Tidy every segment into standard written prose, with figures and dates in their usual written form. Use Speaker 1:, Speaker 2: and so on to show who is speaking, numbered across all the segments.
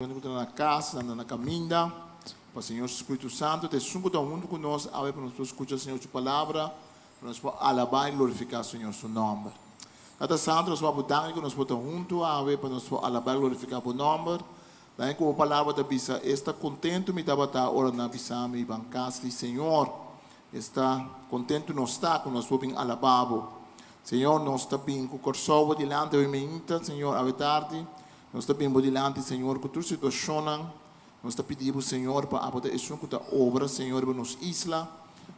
Speaker 1: Hende ku ta na kas, nan ta na kaminda, pa Señor su Spiritu Santu ta esun ku ta huntu ku nos awe pa nos por skucha Señor su Palabra, pa nos por alabá i glorifiká Señor su nòmber. Tata Santu, nos por bo danki ku nos por ta huntu awe pa nos por alabá i glorifiká bo nòmber. Danki ku bo Palabra ta bisa, Esta kontentu mi tabata ora nan a bisa mi ban kas di Señor. Esta kontentu nos ta ku nos por bin alabá bo. Señor, nos ta bin ku Kòrsou bo dilanti awe meinta, Señor, awe tardi. Nos ta bin bo dilanti, Señor, ku tur situashonnan. Nos ta pidi bo, Señor, pa abo ta esun ku ta obra, Señor, riba nos isla.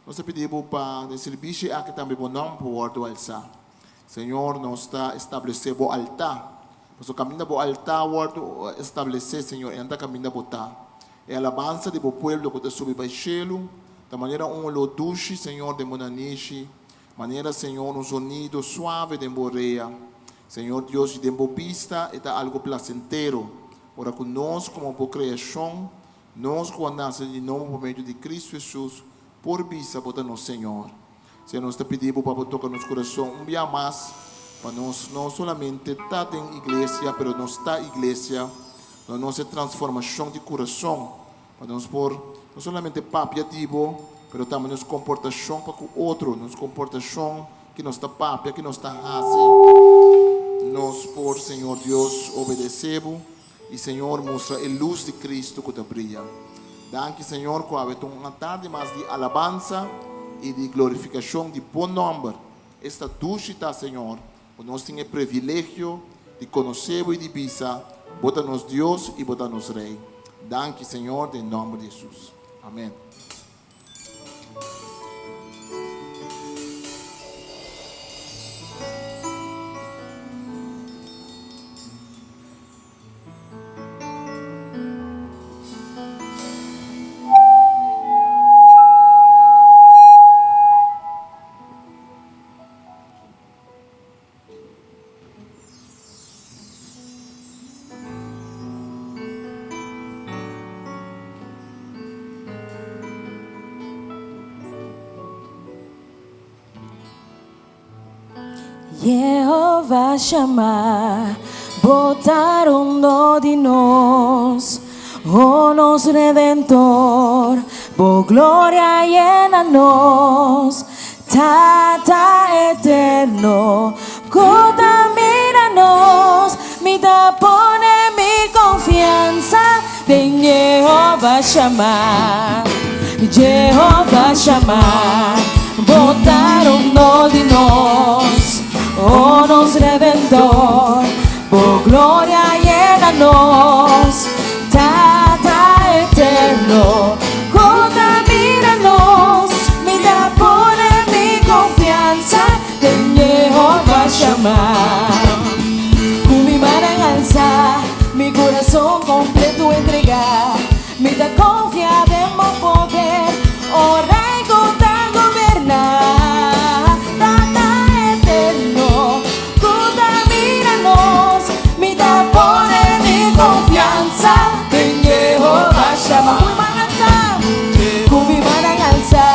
Speaker 1: Nos ta pidi bo pa den sirbishi aki tambe bo nòmber por wòrdu alsá. Señor, nos ta establesé bo altá. Pasobra kaminda bo altá wòrdu establesé, Señor, einan ta kaminda bo ta. E alabansa di bo pueblo ku ta subi bai shelu ta manera un oló dushi, Señor, den bo nanishi. Manera, Señor, un zonido suave den bo orea. Señor Dios, i den bo bista e ta algo placentero, ora cu nos, como bo creacion, nos cu a nace di nobo por medio di Cristo Jesus, por bisa bo ta nos Señor. Señor, nos ta pidi bo pa bo toca nos curason un bia mas, pa nos no solamente ta den iglesia, pero nos ta iglesia, duna nos e transformacion di curason, Pa nos por no solamente papia di bo, pero tambe nos komportashon pa ku otro, nos komportashon ki nos ta papia, ki nos ta hasi, nos por, Señor Dios, obedesé bo i, Señor, mustra e lus di Cristo ku ta bria. Danki, Señor, ku awe ta un atardi mas di alabansa i di glorifikashon di bo nòmber. Esta dushi ta, Señor, Ku nos tin e previlegio di konosé bo i di bisa, Bo ta nos Dios i Bo ta nos Rei. Danki, Señor, den nòmber di Hesus. Amen.
Speaker 2: Yehova shama bo ta rondó di nos, o nos Redentor, bo gloria yena nos. Tata eterno ku ta mira nos, mi ta pone mi konfiansa den Jehova Shama. Jehova Shama, bo ta rondó di nos, o nos Redentor, bo gloria yena nos. Tata eterno, ku ta mira nos, mi ta pone mi konfiansa den Jehova Shama. Ku mi mannan alsá, mi kurason kompleto entregá, mi ta konfia den bo poder, o Rei ku ta goberná. Tata eterno, Ku ta mira nos, mi ta pone mi konfiansa den Jehova Shama. Ku mi man alsa, ku mi mannan alsa,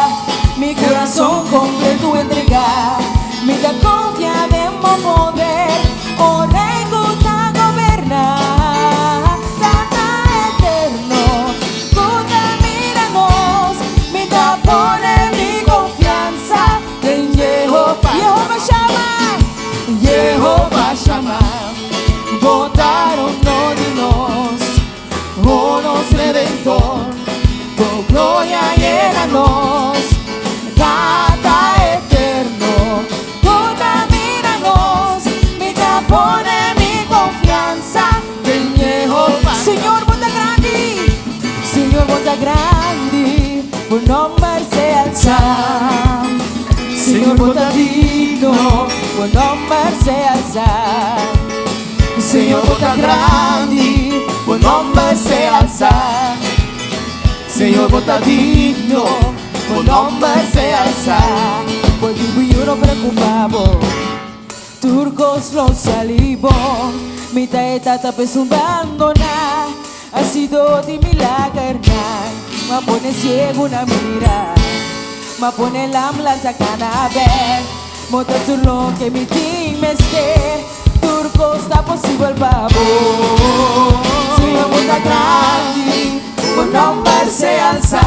Speaker 2: mi kurason kompletu entregá. Mi ta konfia den bo poder, o Rei ku ta goberná. Tata eterno, ku ta mira nos, mi ta pone mi konfiansa. Den Jehova, Jehova Shama, Jehova Shama, bo ta rondó di nos, o nos Redentor, bo gloria yena nos, Tata eterno, bo ta mira nos, mi ta pone mi confianza den Jehova. Señor, bo ta grandi, Señor, bo ta grandi, bo nomber sea alzá. Señor, bo ta digno, bo nomber sea alzá. Señor, bo ta grandi, bo nomber sea alzá. Señor, bo ta digno, bo nomber sea alzá. Bo di bo yu no preocupa bo. Tur kos lo sali bon. Mi ta e tata pa esun bandoná. A sido di milagernan. M'a pone siegunan mira. M'a pone lam lanta kana bèk. Mo ta tur loke mi tin mester. Tur kos ta posibel pa bo. Señor, bo ta grandi, bo nòmber sea alsá.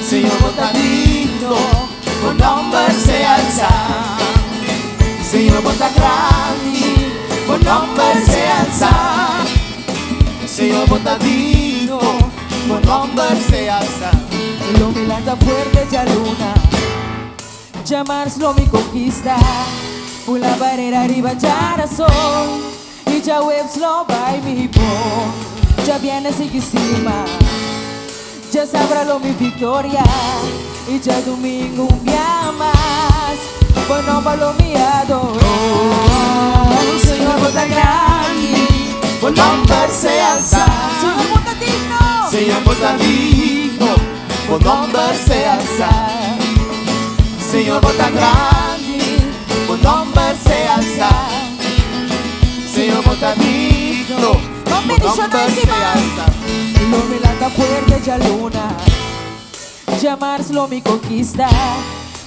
Speaker 1: Señor, bo ta digno, bo nòmber sea alsá. Señor, bo ta grandi, bo nòmber sea alsá. Señor, bo ta digno, bo nòmber sea alsá.
Speaker 2: Lo mi lanta fuerte djaluna, djamars lo mi konkista. Bula barera riba djarason i djaweps lo bai mi bon. Djabièrnè sigui stima, djasabra lo mi viktoria i djadumingu un bia mas bo nòmber lo mi adorá.
Speaker 1: Señor, bo ta grandi, bo nòmber sea alsá.
Speaker 2: Señor, bo ta digno.
Speaker 1: Señor, bo ta digno, bo nòmber sea alsá. Señor, bo ta grandi, bo nòmber sea alsá. Señor, bo ta digno,
Speaker 2: Ban
Speaker 1: bo
Speaker 2: bendishoná
Speaker 1: nòmber
Speaker 2: esi
Speaker 1: sea
Speaker 2: man.
Speaker 1: alsá.
Speaker 2: Lo mi lanta fuerte djaluna, djamars lo mi konkista.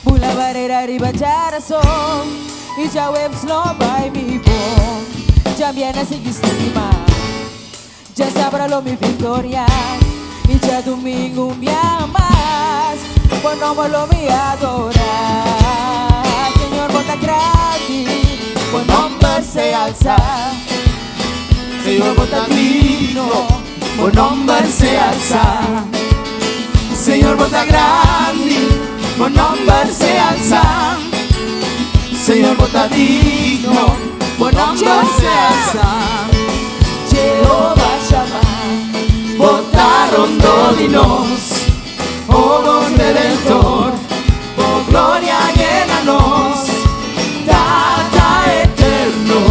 Speaker 2: Bula barera riba djarason i djaweps lo bai mi bon. Djabièrnè sigui stima, djasabra lo mi viktoria i djadumingu un bia mas bo nòmber lo mi adorá. Señor, bo ta grandi,
Speaker 1: Bo nòmber sea alsá. Señor, bo ta digno, bo nòmber sea alsá. Señor, bo ta grandi, bo nòmber sea alsá. Señor, bo ta digno, bo nòmber sea alsá.
Speaker 2: Jehová Shammah,
Speaker 1: Bo ta rondó di nos, oh nos Redentor, bo gloria yena nos. Tata eterno,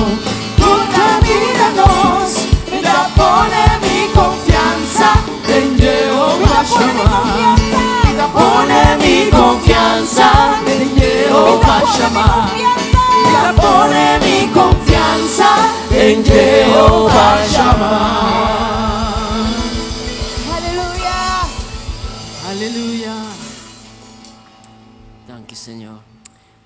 Speaker 1: Bo ta mira nos, mi ta pone mi konfiansa den Jehová Shammah. Mi ta pone mi konfiansa den Jehová Shammah. Mi ta pone mi konfiansa den Jehová Shammah.
Speaker 2: Aleluya.
Speaker 1: Aleluya.
Speaker 3: Danki, Señor.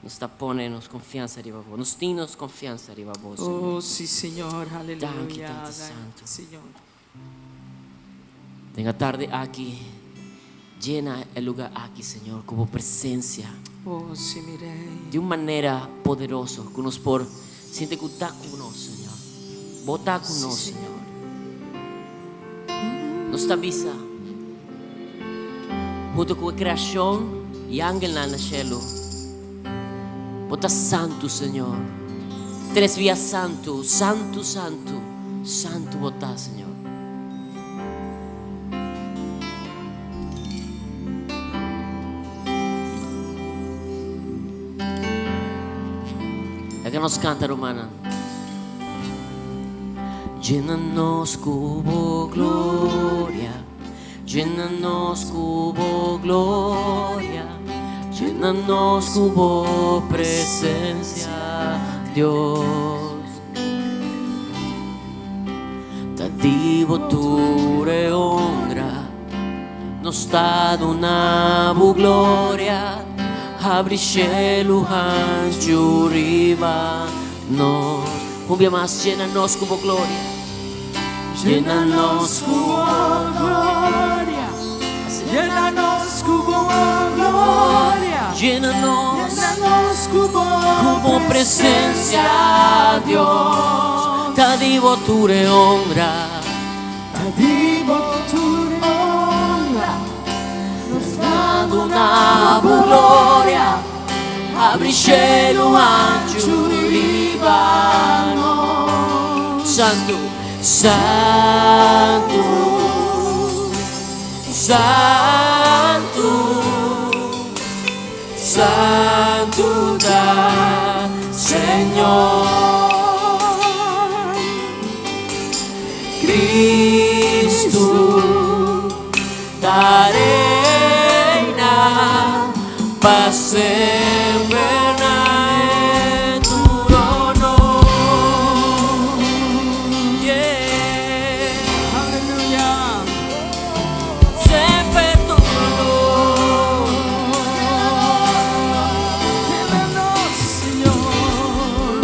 Speaker 3: Nos ta pone nos konfiansa riba Bo. Nos tin nos konfiansa riba Bo, Señor.
Speaker 4: Oh, sí, Señor, aleluya.
Speaker 3: Danki, Tata Santu.
Speaker 4: Señor.
Speaker 3: Den e atardi aki, yena e lugá aki, Señor, ku Bo presensia.
Speaker 4: Oh, sí, mi Rei.
Speaker 3: Di un manera poderoso, ku nos por sinti ku ta ku nos, Señor. Bo ta ku nos, Señor. Nos ta bisa, huntu ku e kreashon i angelnan na shelu, Bo ta santu, Señor. Tres bia santu, santu, santu, santu Bo ta, Señor. Laga nos kanta, rumannan. Yena nos ku Bo gloria, yena nos ku Bo gloria, yena nos ku Bo presensia, Dios. Ta di Bo tur e honra, nos ta duna Bo gloria, habri shelu hanchu riba nos. Un bia mas, yena nos ku Bo gloria.
Speaker 4: Yena nos ku Bo gloria. Yena nos ku Bo gloria.
Speaker 3: Yena nos
Speaker 4: Yena nos ku Bo
Speaker 3: ku Bo presensia, Dios. Ta di Bo tur e honra.
Speaker 4: Ta di Bo tur e honra.
Speaker 3: Nos ta duna Bo gloria. Habri shelu hanchu riba nos. Santu, Santu, Santu, Santu ta Señor. Kristu ta reina pa semper na tur honor. Yeah.
Speaker 4: Aleluya.
Speaker 3: Semper tur honor.
Speaker 4: Llénanos, Señor.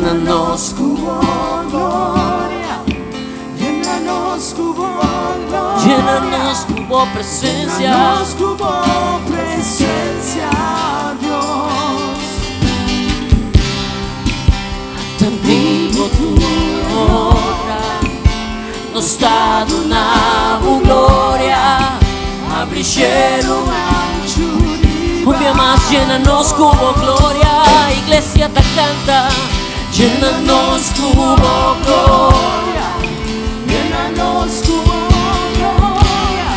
Speaker 3: Yena nos
Speaker 4: ku bo gloria. Yena nos ku bo gloria.
Speaker 3: Yena nos ku bo presensia.
Speaker 4: Yena nos ku bo presensia, Dios.
Speaker 3: Ta di bo tur honra. Nos ta duna bo gloria. Habri shelu. Un bia mas yena nos ku bo gloria. Iglesia ta kanta. Yena nos ku bo gloria.
Speaker 4: Yena nos ku bo gloria.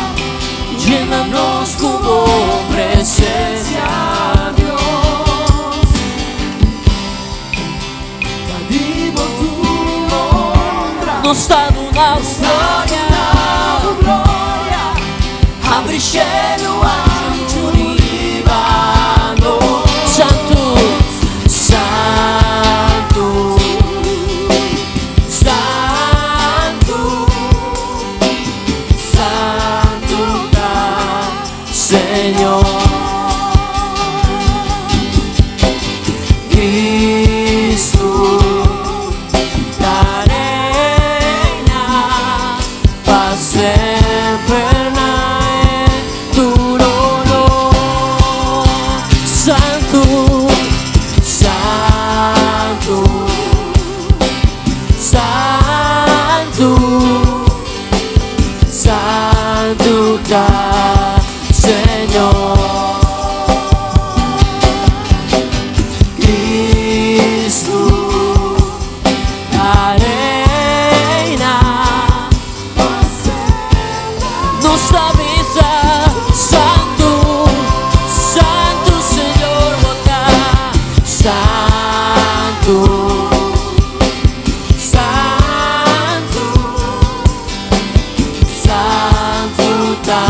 Speaker 3: Yena nos ku bo presensia.
Speaker 4: Dios. Ta di bo tur honra.
Speaker 3: Nos ta duna bo gloria.
Speaker 4: Bo gloria.
Speaker 3: Habri shelu hanchu riba nos. Santu, Santu, Santu, Santu ta Señor. Cristo ta reina pa semper na tur honor. Santu, Santu, Santu, Santu ta Señor. Cristo ta reina. Nos ta bisa Santu, Santu Señor bo ta Santu, Santu, Santu ta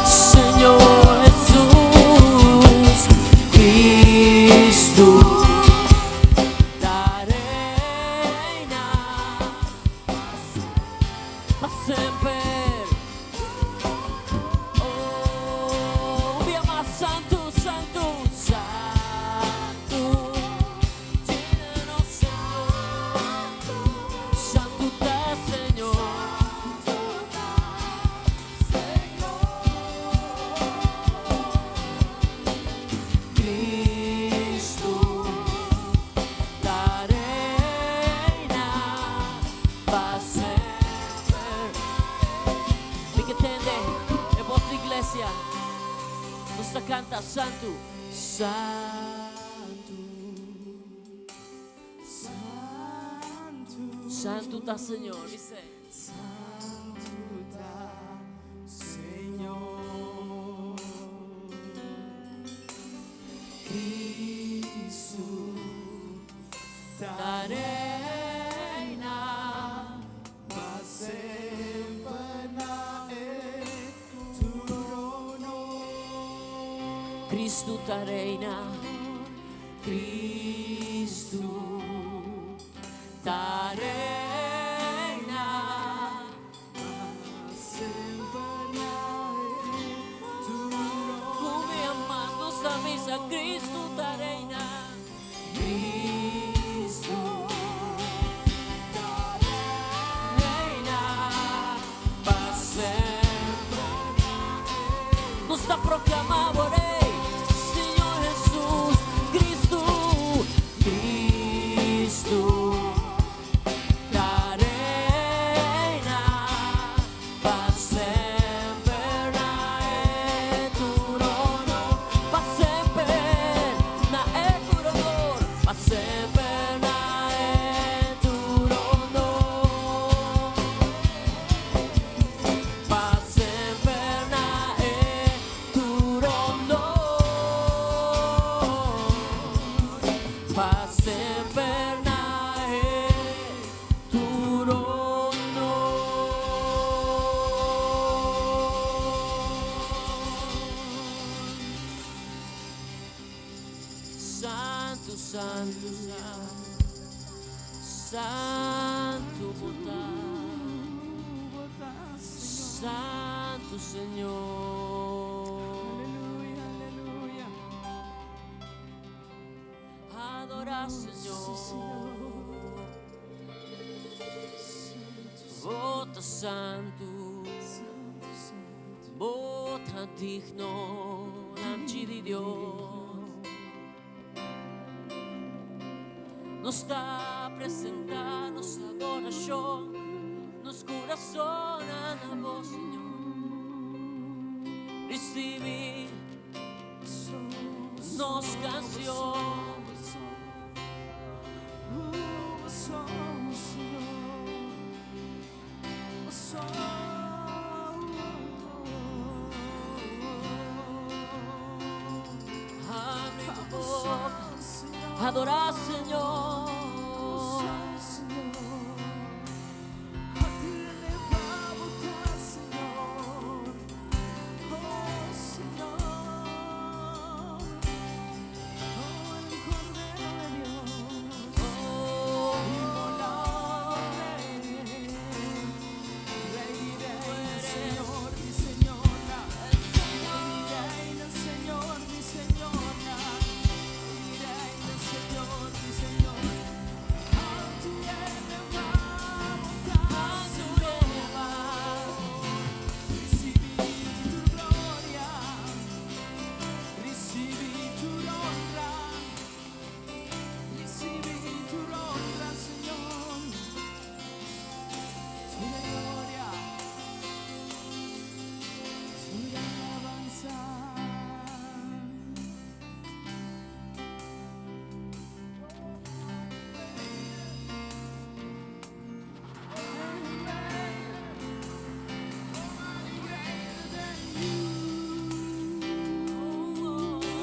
Speaker 3: Señor Jesus Cristo ta reina pa semper. Oh, un bia mas Santu, Santu, Santu. Yena nos, Señor. Santu ta Señor. Cristo ta reina pa semper. Mi ke tende e bos di iglesia. Nos ta kanta Santu, Santu.
Speaker 4: Santu.
Speaker 3: Santu ta Señor, bisa.
Speaker 4: Santu ta Señor. Cristo
Speaker 3: Ta
Speaker 4: ta
Speaker 3: reina
Speaker 4: pa semper na tur honor.
Speaker 3: Cristo ta reina. Cristo ta reina.
Speaker 4: Semper na tur
Speaker 3: Un bia mas nos ta bisa Cristo ta reina. Cristo ta reina pa semper. Nos ta proklamá Rei, Señor Jesus Cristo, Cristo ta reina pa semper na tur honor, pa semper na tur honor, pa semper na tur honor. Pa semper na tur honor. Pa semper na tur honor. Santu, Santu, Santu, Santu ta. Santu Señor.
Speaker 4: Aleluya, aleluya.
Speaker 3: Adoramos. ta, Señor. Bo ta santu, bo ta digno, Lamchi di Dios. Nos ta presentá nos adorashon, nos kurasonnan na bo, Señor. Risibí nos kanshon. Habri bo boka, adorá Señor.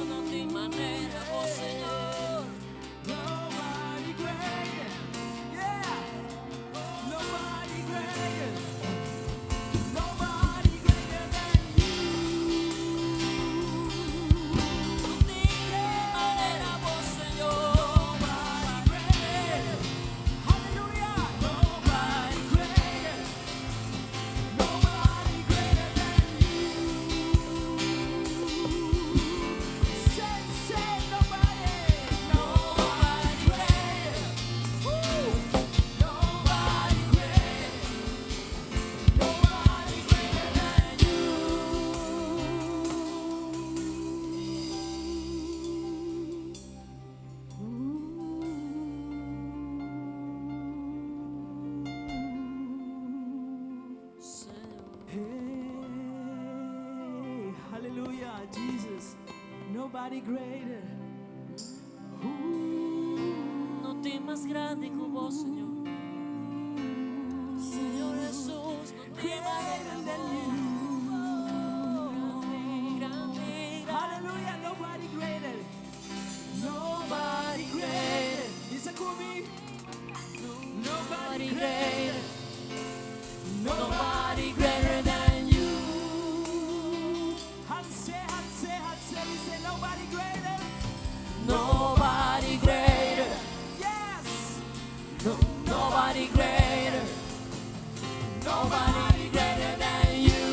Speaker 3: No tin manera bo, Señor. No tin manera bo, Señor. Nobody greater. Nobody greater. Nobody greater than you. Señor.
Speaker 4: Hey, hallelujah, Jesus. Nobody greater.
Speaker 3: No tin mas grandi ku bo, Señor. Señor Jesús, no tin
Speaker 4: Greater than you.
Speaker 3: Grandi, grandi, grandi.
Speaker 4: Hallelujah, nobody greater. Nobody greater. Bisa ku mi. Nobody
Speaker 3: Nobody
Speaker 4: greater.
Speaker 3: greater.
Speaker 4: Nobody
Speaker 3: Nobody greater than you.
Speaker 4: Hals'é, hals'é, hals'é, bisa nobody greater.
Speaker 3: Nobody greater.
Speaker 4: Yes.
Speaker 3: No, nobody greater. Nobody greater than you.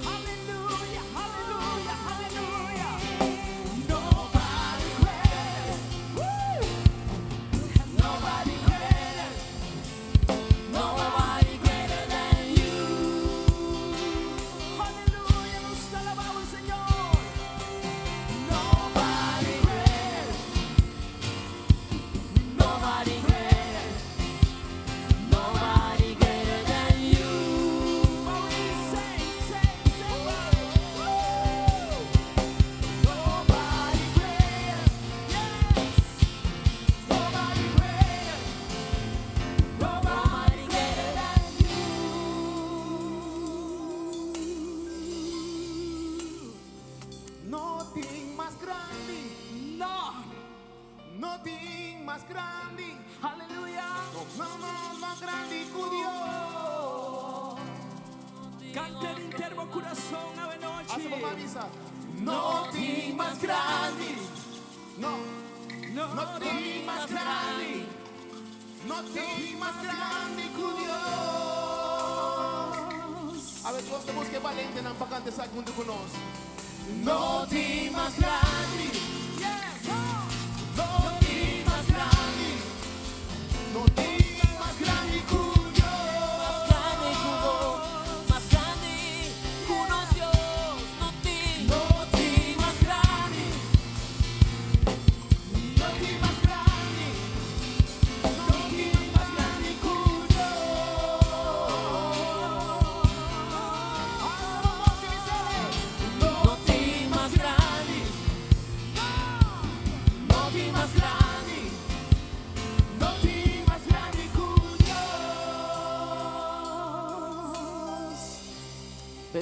Speaker 4: Hallelujah, hallelujah, hallelujah. Nobody greater. Woo! Nobody greater.
Speaker 3: Nobody greater than you.
Speaker 4: Hallelujah, nos ta alabá, Señor. Nobody greater.
Speaker 3: Nobody greater. Nobody greater than you.
Speaker 4: Say, say, say, woo! Nobody greater. Yes. Nobody greater. Nobody
Speaker 3: Nobody greater than you.
Speaker 1: No tin mas grandi,
Speaker 4: No.
Speaker 1: no tin mas grandi,
Speaker 4: Hallelujah.
Speaker 1: no, no, mas grandi ku Dios.
Speaker 4: Kanta henter bo kurason
Speaker 1: Hasi
Speaker 4: anochi.
Speaker 1: pa bisa. No tin mas grandi, no,
Speaker 4: No,
Speaker 1: no tin mas grandi, no tin mas grandi ku Dios. A ber, nos ta buska balentenan pa kanta esaki huntu ku nos. No tin mas grandi,
Speaker 4: Yes. Oh.
Speaker 1: no.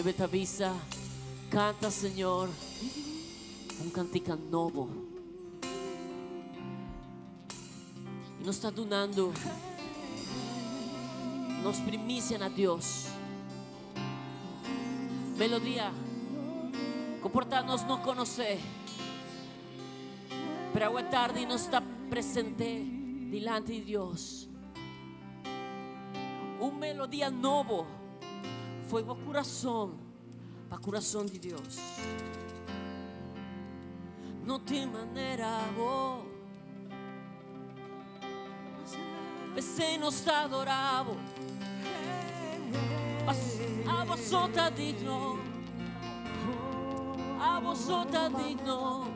Speaker 3: Beibel ta bisa, Kanta Señor un kantika nobo. I nos ta dunando nos primisia na Dios. Melodia ku por ta nos no konosé, pero awe tardi nos ta present'é dilanti di Dios. Un melodia nobo fo'i bo kurason pa kurason di Dios. No tin manera bo. P'esei nos ta adorá bo. Abo so ta digno. Abo so ta digno.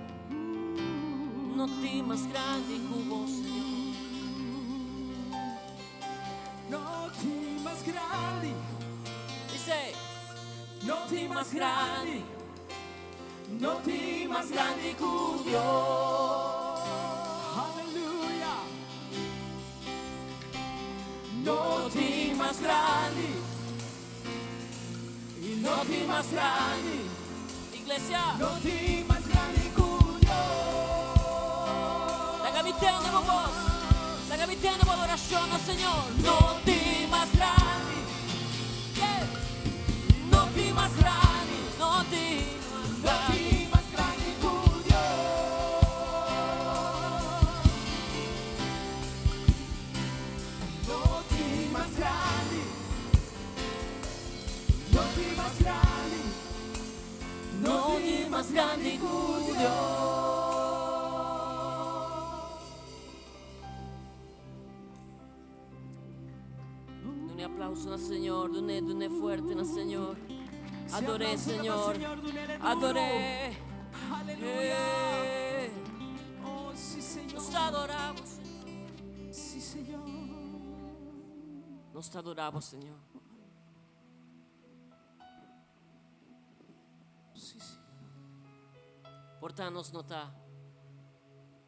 Speaker 3: No tin mas grandi ku bo, Señor.
Speaker 4: No tin mas grandi.
Speaker 3: Dice.
Speaker 4: No tin mas grandi. No tin mas grandi ku Dios. Aleluya. No tin mas grandi. I no tin mas grandi.
Speaker 3: Iglesia.
Speaker 4: No tin mas grandi ku Dios.
Speaker 3: Laga mi tende bo bos. Laga mi tende bo adorashon na Señor. No tin mas grandi. Yeah. No tin mas grandi. No tin mas
Speaker 4: No
Speaker 3: grandi.
Speaker 4: tin mas grandi ku Dios. No tin mas grandi. No tin mas grandi.
Speaker 3: No tin mas grandi ku Dios. Dune aplauso na Señor, dune, dune fuerte na Señor. Adoré, Señor. Adoré.
Speaker 4: Aleluya.
Speaker 3: Eh,
Speaker 4: Oh, sí, Señor.
Speaker 3: Nos ta adoramos, Señor.
Speaker 4: Sí, Señor.
Speaker 3: Nos ta adoramos, Señor.
Speaker 4: Sí, Señor.
Speaker 3: Por ta nos no ta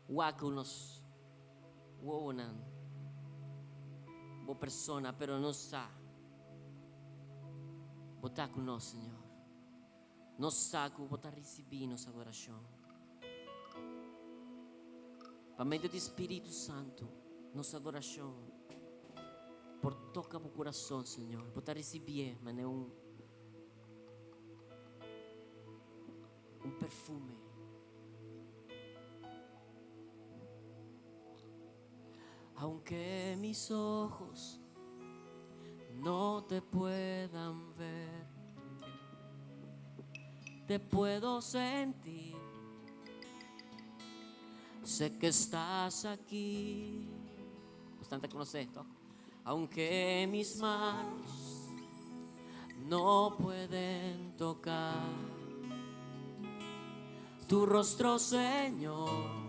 Speaker 3: wak ku nos wowonan bo persona, pero nos sa bo ta ku nos, Señor. Nos sa ku bo ta risibí nos adorashon. Pa medio di Spiritu Santu, nos adorashon por toka bo kurason, Señor. Bo ta risibié manera un un perfume. Aunque mis ojos no te puedan ver, te puedo sentir. Sé que estás aquí. Bastante conoce esto. Aunque mis manos no pueden tocar tu rostro, Señor,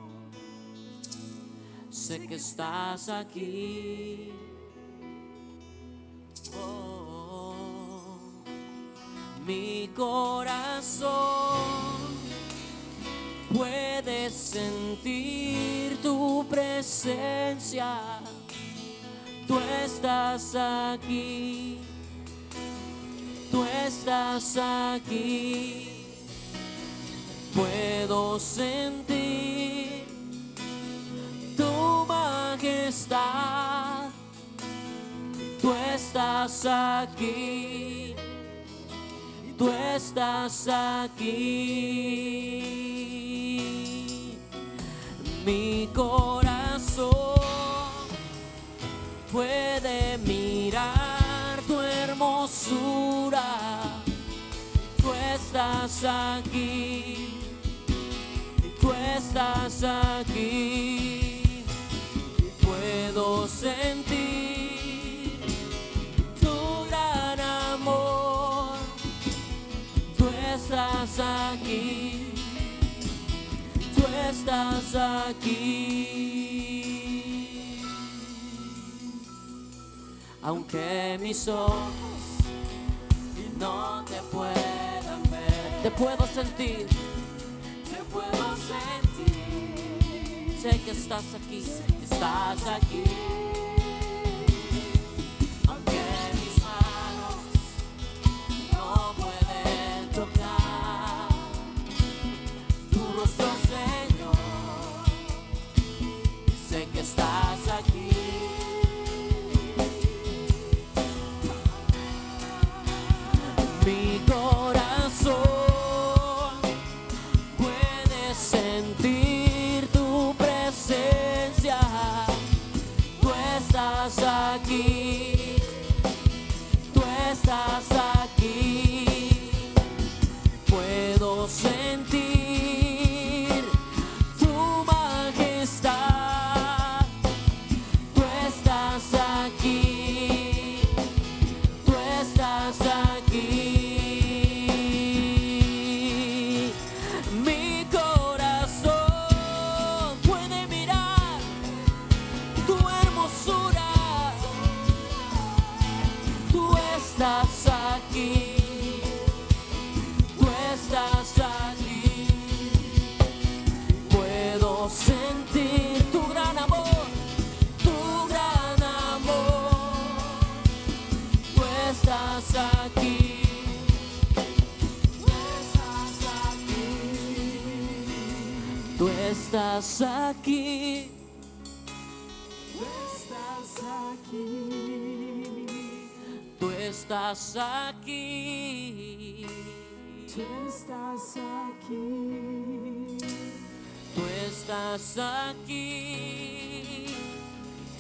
Speaker 3: sé que estás aquí. Oh, mi corazón puede sentir tu presencia. Tú estás aquí. Tú estás aquí. Puedo sentir tu majestad. Tú estás aquí. Tú estás aquí. Mi corazón puede mirar tu hermosura. Tú estás aquí. Tú estás aquí. Puedo sentir tu gran amor. Tú estás aquí. Tú estás aquí. Aunque mis ojos no te puedan ver, te puedo sentir.
Speaker 4: Te puedo sentir.
Speaker 3: Sé que estás aquí, estás aquí. Aunque mis manos no pueden. estás aquí, tú estás aquí. Puedo sentir tu majestad. Tú estás aquí, tú estás aquí. Mi corazón puede mirar tu hermosura. Tú estás aquí, tú estás aquí. Puedo sentir tu gran amor, tu gran amor. Tú estás aquí. Tú estás aquí.
Speaker 4: Tú estás aquí.
Speaker 3: Tú estás aquí.
Speaker 4: Tú estás aquí.
Speaker 3: Tú estás aquí.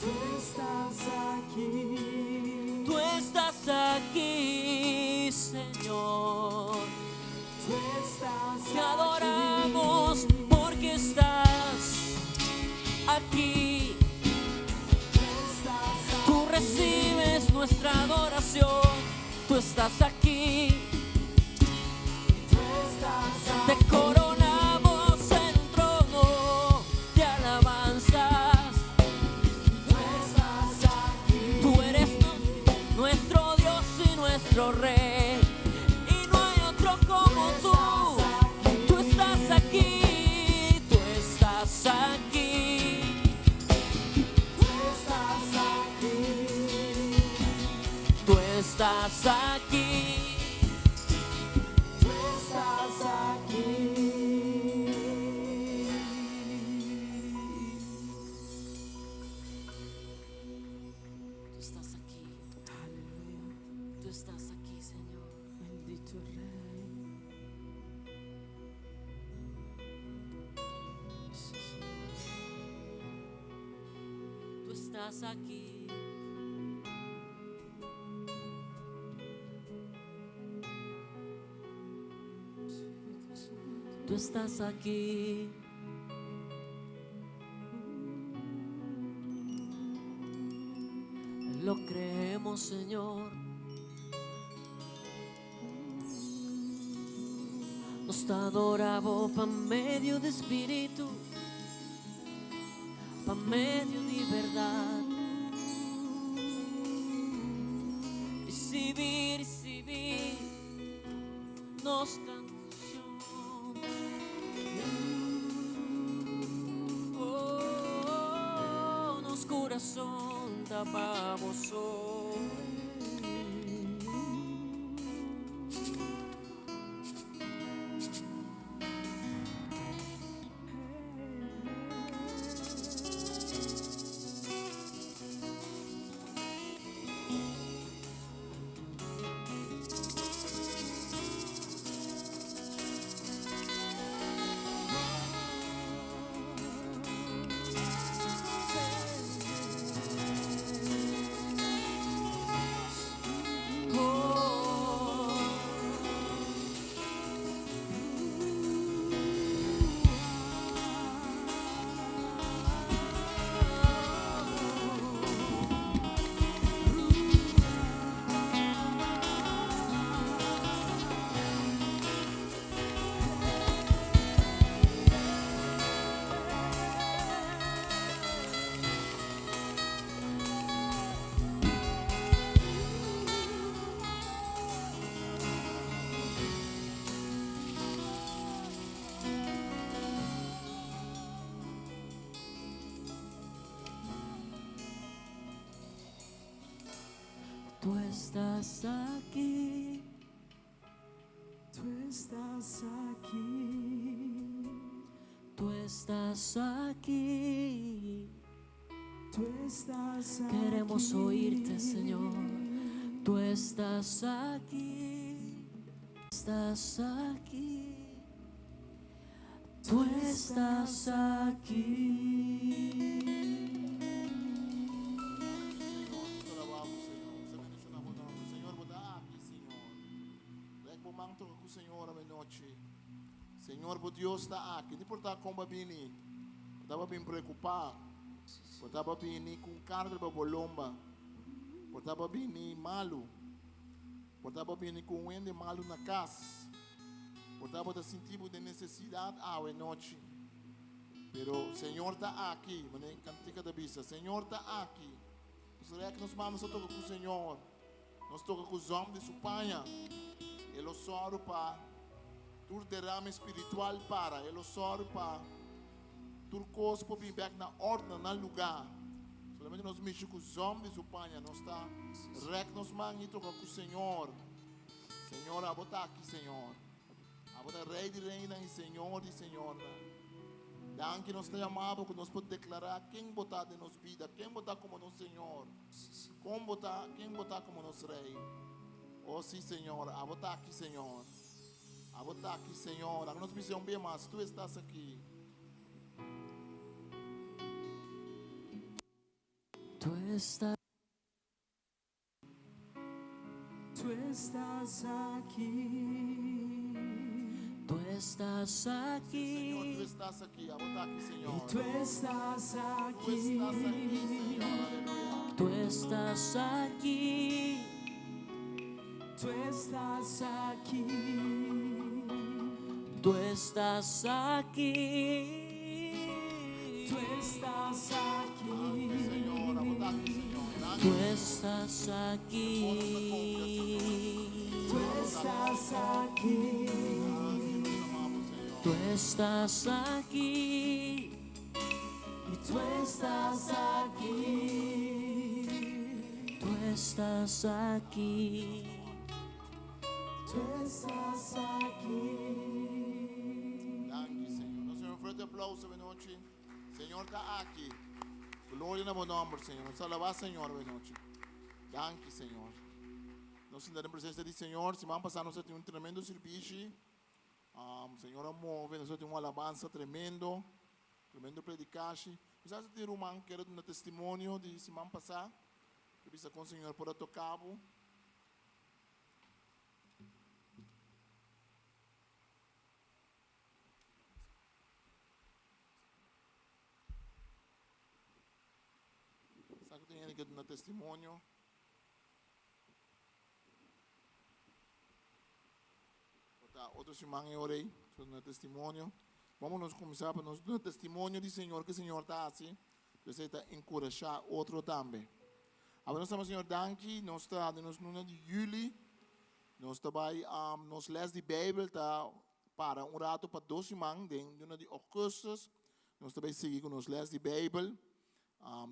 Speaker 4: Tú estás aquí.
Speaker 3: Tú estás aquí, Señor.
Speaker 4: Tú estás
Speaker 3: Te adoramos porque estás aquí. Tú recibes nuestra adoración. Tú estás aquí. Te coronamos en un trono de alabanzas. Tú eres nuestro Dios y nuestro Rey. Y no hay otro como tú. Tú estás aquí, tú estás aquí. Tú estás aquí.
Speaker 4: Tú estás aquí.
Speaker 3: Tú estás aquí.
Speaker 4: Aleluya.
Speaker 3: Tú estás aquí, Señor.
Speaker 4: Bendito Rey. Sí, Señor.
Speaker 3: Tú estás aquí.
Speaker 4: Espíritu Santo.
Speaker 3: Tú estás aquí. Lo creemos, Señor. Nos adoramos pa medio de espíritu, pa medio de verdad. Recibir, recibir, nos canción. Oh, nos corazón tapamos hoy. Tú estás aquí.
Speaker 4: Tú estás aquí.
Speaker 3: Tú estás aquí.
Speaker 4: Tú estás aquí.
Speaker 3: Queremos oírte, Señor. Tú estás aquí. Estás aquí. Tú estás aquí.
Speaker 1: man toka ku Señor awenochi. Señor bo Dios ta aki. No importa kon bo a bini. Bo tabata bin preokupá. Bo tabata bini ku un karga riba bo lomba. Bo tabata bini malu. Bo tabata bini ku un hende malu na kas. Bo tabata sinti bo den nesesidat awenochi. Pero Señor ta aki. Manera e kantika ta bisa, Señor ta aki. Nos rèk nos man nos a toka ku Señor. Nos toka ku zòm di su paña. E lo sòru pa tur derame spiritual para. E lo sòru pa tur kos por bin bèk na òrdu, na nan lugá. Solamente nos mishi ku zòm di su paña. Nos ta rèk nos man i toka ku Señor. Señor, abo ta aki, Señor. Abo ta Rei di reinan i Señor di señornan. Danki nos ta yama bo ku nos por deklará ken bo ta den nos bida, ken bo ta komo nos Señor, kon bo ta, ken bo ta komo nos Rei. O sí, Señor, abo ta aki, Señor. Abo ta aki, Señor. Laga nos bisa un bia mas, Tu estás aki.
Speaker 3: Tu estás.
Speaker 4: Tu estás aquí.
Speaker 3: Tu estás aquí.
Speaker 1: Señor, tu estás aquí. Abo ta aki, Señor.
Speaker 4: Tu estás aquí.
Speaker 1: Tu estás aquí, Señor. Aleluya.
Speaker 3: Tu estás aquí.
Speaker 4: Tu estás aquí.
Speaker 3: Tu estás aquí.
Speaker 4: Tu estás aquí.
Speaker 1: Señor, abo ta aki, Señor.
Speaker 3: Tu estás aquí.
Speaker 4: Tu estás aquí.
Speaker 3: Tu estás aquí.
Speaker 4: Y tu estás aquí.
Speaker 3: Tu estás aquí.
Speaker 4: Tu estás aquí.
Speaker 1: Danki, Señor. Nos un fuerte aplauso anochi. Señor ta aki. Gloria na bo nòmber, Señor. Nos alabá Señor anochi. Danki, Señor. Nos sinta den presensia di Señor. Siman pasá nos a tin un tremendo sirbishi. Señor a move, nos a tin un alabansa tremendo, tremendo predikashi. Kisas tin ruman ku kere duna testimonio di siman pasá, ke bisa kon Señor por a toka bo. Sa ku tin hende ke duna testimonio? Por ta otro siman e ora ei, nos duna testimonio. Bamo nos kuminsá pa nos duna testimonio di Señor ke Señor ta hasi, p'esei ta enkurashá otro tambe. Awe nos ta Señor danki, nos ta den nos luna di yüli, nos ta bai nos lès di Beibel ta para un rato pa dos siman den luna di ougùstus. Nos ta bai sigui ku nos lès di Beibel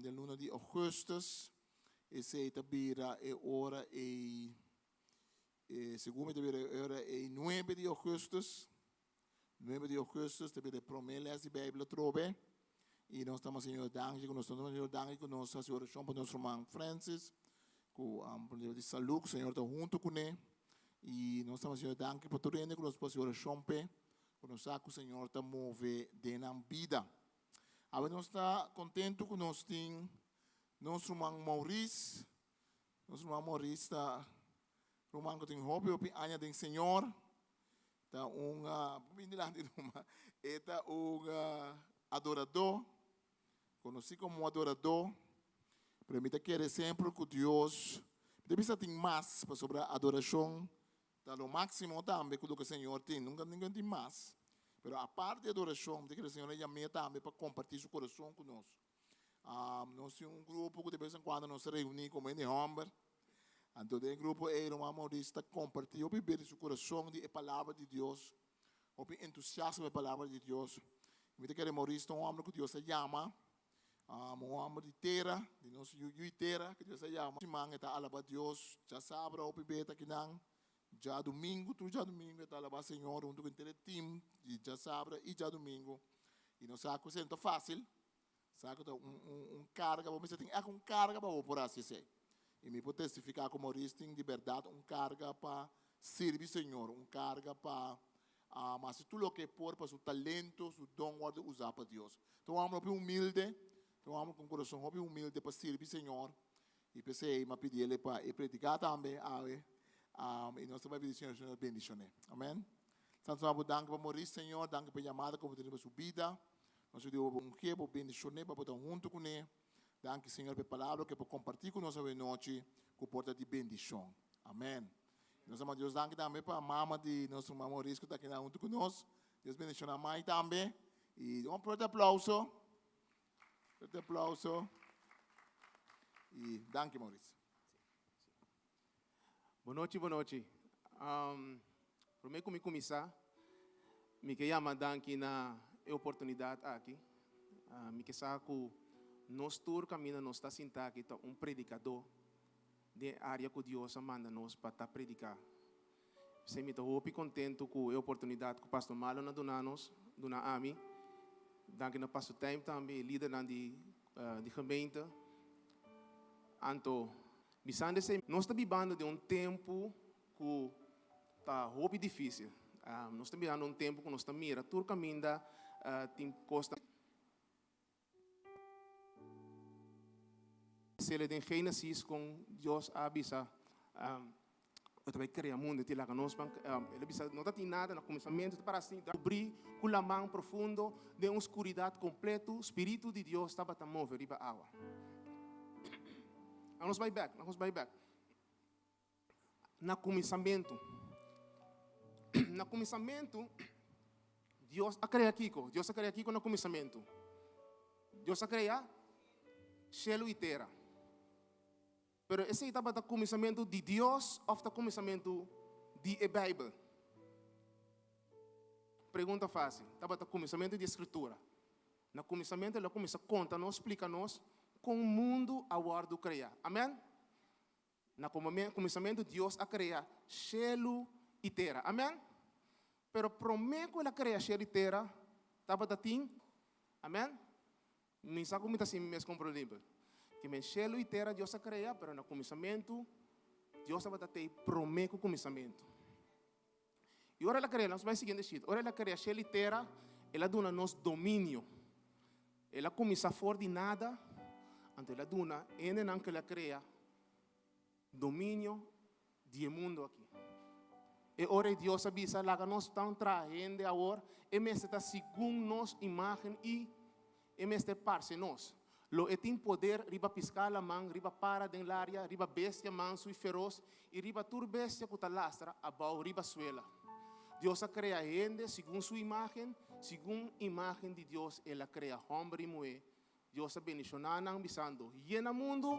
Speaker 1: den luna di ougùstus. Esei ta bira e ora ei, segun mi ta bira e ora ei nuebe di ougùstus. Nuebe di ougùstus ta bira e promé lès di Beibel atrobe. I nos ta Señor danki ku nos ta Señor danki ku nos hasi orashon pa nos ruman Francis ku problema di salú ku Señor ta huntu kuné. I nos ta Señor danki pa tur hende ku nos por hasi orashon p'e ku nos sa ku Señor ta move den nan bida. Awe nos ta kontentu ku nos tin nos ruman Maurice. Nos ruman Maurice ta ruman ku tin hopi hopi aña den Señor. Ta un, bin dilanti ruman, e ta un adoradó, konosí komo un adoradó, pero mi ta kere semper ku Dios, mi ta bisa tin mas, pasobra adorashon ta lo máksimo tambe ku loke Señor tin, nunka ningun tin mas, pero aparte di adorashon, mi ta kere Señor a yam'é tambe pa kompartí su kurason ku nos. Nos tin un grupo ku de bes en kuando nos ta reuní komo hende hòmber. Anto den e grupo ei ruman Maurice ta kompartí hopi bes di su kurason di e palabra di Dios, hopi entusiasmo pa e palabra di Dios. Mi ta kere Maurice ta un hòmber ku Dios a yama, un hòmber di tera, di nos yu di tera ku Dios a yama. Siman e ta alabá Dios djasabra hopi bes ta kinan, djadumingu, tur djadumingu e ta alabá Señor huntu ku henter e tim di djasabra i djadumingu. I nos sa ku esei no ta fásil, Sa ku ta un un un karga, bo mester tin ègt un karga pa bo por hasi esei. I mi por testifiká ku Maurice tin di bèrdat un karga pa sirbi Señor, un karga pa hasi tur loke e por pa su talento, su don wòrdu usá pa Dios. Ta un hòmber hopi humilde, ta un hòmber ku un kurason hopi humilde pa sirbi Señor. I p'esei mi a pidi el pa e prediká tambe awe. I nos ta bai pidi Señor, Señor bendishoné. Amen. Santo Mama, bo danki pa Maurice, Señor. Danki pa e yamada ku bo tene pa su bida. Nos ta pidi bo pa ungié, bo bendishoné, pa bo ta huntu kuné. Danki, Señor, pa e palabra ku e por kompartí ku nos awenochi, ku por ta di bendishon. Amen. Nos ta manda Dios danki tambe pa mama di nos ruman Maurice ku ta akinan huntu ku nos. Dios bendishoná mai tambe. I un fuerte aplauso. Fuerte aplauso. I danki, Maurice.
Speaker 5: Bonochi, bonochi. Um, promé ku mi kuminsá, mi ke yama danki na e oportunidat aki. Uh, mi ke sa ku nos tur kaminda nos ta sintá aki ta un predikadó den e área ku Dios a manda nos pa ta prediká. P'esei mi ta hopi kontentu ku e oportunidat ku Pastor Marlon a duna nos, duna ami. Danki na Pastor Tijm tambe, e lidernan di di gemeente. Anto. Bisando esei, nos ta bibando den un tempu ku ta hopi difísil. Nos ta bibando un tempu ku nos ta mira tur kaminda tin kosnan. Sele den Génesis kon Dios a bisa ku ta bai krea mundu, e tin laga nos ban, el a bisa no ta tin nada na kuminsamentu, ta para asin, ta kubrí ku laman profundo den un skuridat kompletu, spiritu di Dios tabata move riba awa. Laga nos bai bek, laga nos bai bek. Na kuminsamentu. Na kuminsamentu, Dios a krea kiko? Dios a krea kiko na kuminsamentu? Dios a krea shelu i tera. Pero esei tabata kuminsamentu di Dios òf ta kuminsamentu di e Beibel? Pregunta fásil. Tabata kuminsamentu di e Skritura. Na kuminsamentu el a kuminsá konta nos, splika nos kon mundu a wòrdu kreá. Amèn? Na kuminsamentu Dios a krea shelu i tera. Amèn? Pero promé ku el a krea shelu i tera, tabata tin, amèn? Mi sa ku mi ta hasi mi mes komprendibel. Ke men shelu i tera Dios a krea, pero na kuminsamentu Dios tabata tei promé ku kuminsamentu. I ora el a krea, nos bai siguiente sheet, ora el a krea shelu i tera, el a duna nos dominio. El a kuminsá for di nada, anto el a duna hendenan ku el a krea dominio di e mundu aki. E ora ei Dios a bisa, Laga nos tan traha hende awor, e mester ta segun nos imágen i E mester parse nos. Lo e tin poder riba piská laman, riba para den laria, riba bestia mansu i feros, i riba tur bestia ku ta lastra abou riba suela. Dios a krea hende segun su imágen, segun imágen di Dios el a krea hòmber i muhé. Dios a bendishoná nan, bisando, Yena mundu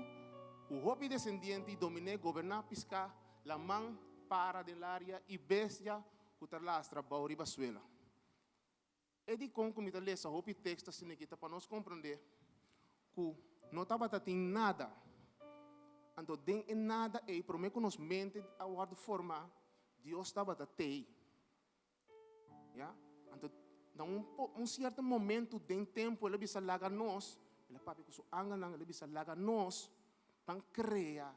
Speaker 5: ku hopi desendiente i dominé, goberná piská laman, para den laria i bestia ku ta lastra abou riba suela. E dikon ku mi ta lesa hopi teksto asina aki ta pa nos komprondé ku no tabata tin nada. Anto den e nada ei, promé ku nos mente a wòrdu formá, Dios tabata t'ei. Ya? Anto na un un sierto momentu den tempu el a bisa laga nos, el a papia ku su angelnan, el a bisa laga nos ban krea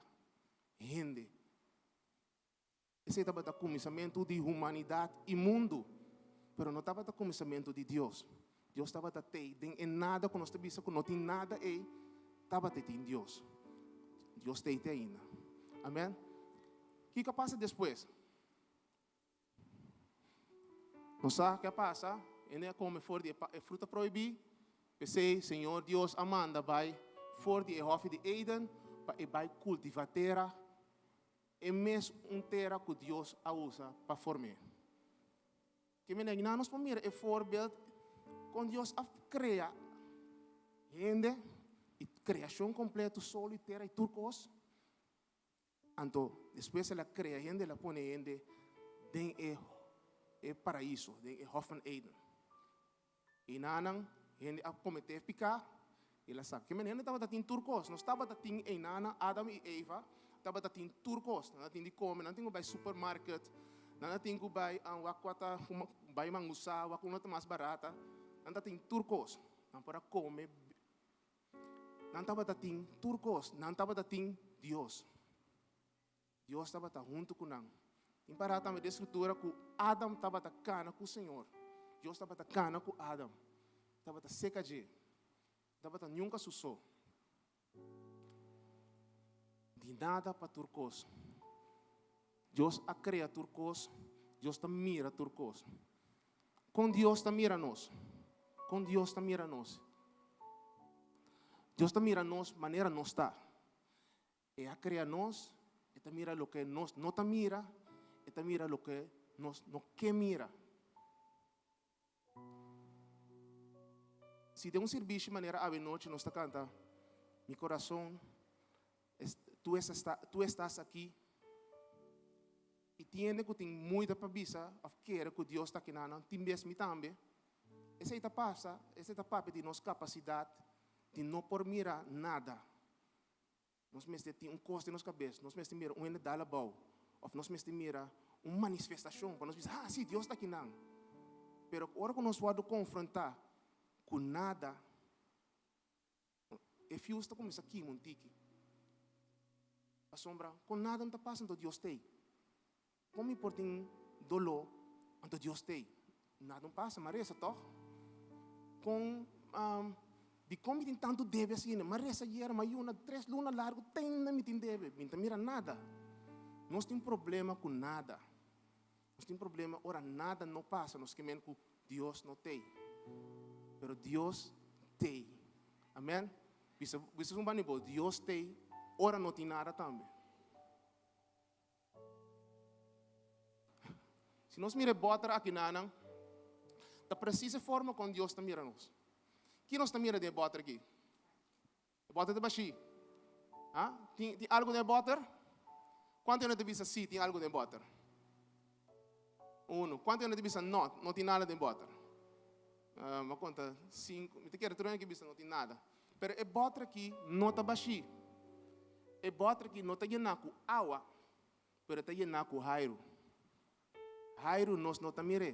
Speaker 5: hende. Esei tabata kuminsamentu di humanidat i mundu, pero no tabata kuminsamentu di Dios. Dios tabata tei den e nada ku nos ta bisa ku no tin nada ei, tabata tin Dios. Dios tei te ainda. Amen. Kiko a pasa despues? Nos sa ke a pasa, hende a kome for di e fruta prohibí, p'esei Señor Dios a manda bai for di e hòfi di Eden pa e bai kultivá tera, e mes un tera ku Dios a usa pa form'é. Ke manera nan nos por mira e voorbeeld kon Dios a krea hende i kreashon kompleto, solo i tera i tur kos? Anto despues el a krea hende, el a pone hende den e e paraiso, den e Hof van Eden. Einanan hende a kometé piká, el a sa. Ke men hende tabata tin tur kos. Nos tabata tin einanan, Adam i Eva tabata tin tur kos. Nan a tin di kome, nan tin ku bai supermarket, nan a tin ku bai wak kua ta bai mangusá, wak uno ta mas barata. Nan ta tin tur kos. Nan por a kome. Nan tabata tin tur kos. Nan tabata tin Dios. Dios tabata huntu ku nan. Tin pará tambe den Skritura ku Adam tabata kana ku Señor. Dios tabata kana ku Adam. Tabata seka dje. Tabata nunka su so. Di nada pa tur kos. Dios a krea tur kos, Dios ta mira tur kos. Kon Dios ta mira nos? Kon Dios ta mira nos? Dios ta mira nos manera nos ta. E a krea nos, e ta mira loke nos no ta mira, e ta mira loke nos no ke mira. Si den un sirbishi manera awe nochi nos ta kanta, Mi corazón, tu tu estás aquí. I tin hende ku tin muida pa bisa òf kere ku Dios ta akinan, tin bes mi tambe. Esei ta pasa, esei ta papia di nos kapasidat di no por mira nada. Nos mester tin un kos den nos kabes, nos mester mira un hende dal abou, òf nos mester mira un manifestashon pa nos bisa, ah, sí, Dios ta akinan. Pero ora ku nos wòrdu konfrontá ku nada, e fius ta kuminsá kima un tiki. Pasobra kon nada no ta pasa, anto Dios ta ei. Kon mi por tin doló anto Dios t'ei? Nada no pasa, m'a resa tòg. Kon, dikon mi tin tantu debe asina? M'a resa ayera, m'a yuna tres luna largu, tenda mi tin debe. Mi no ta mira nada. Nos tin problema ku nada. Nos tin problema ora nada no pasa, nos ke men ku Dios no t'ei. Pero Dios t'ei. Amen. Bisa, bisa un banda di bo, Dios t'ei ora no tin nada tambe. Si nos mira e bòter aki nanan, ta presis e forma kon Dios ta mira nos. Ki nos ta mira den e bòter aki? E bòter ta bashí. Ha? Tin, tin algu den e bòter? Kuantu hende ta bisa sí, tin algu den e bòter? Unu. Kuantu hende ta bisa no, no tin nada den e bòter? Uh, mi a konta sinku, mi ta kere tur hende ki bisa no tin nada. Pero e bòter aki no ta bashí. E bòter aki no ta yená ku awa, pero e ta yená ku hairu. Hairu nos no ta mir'é.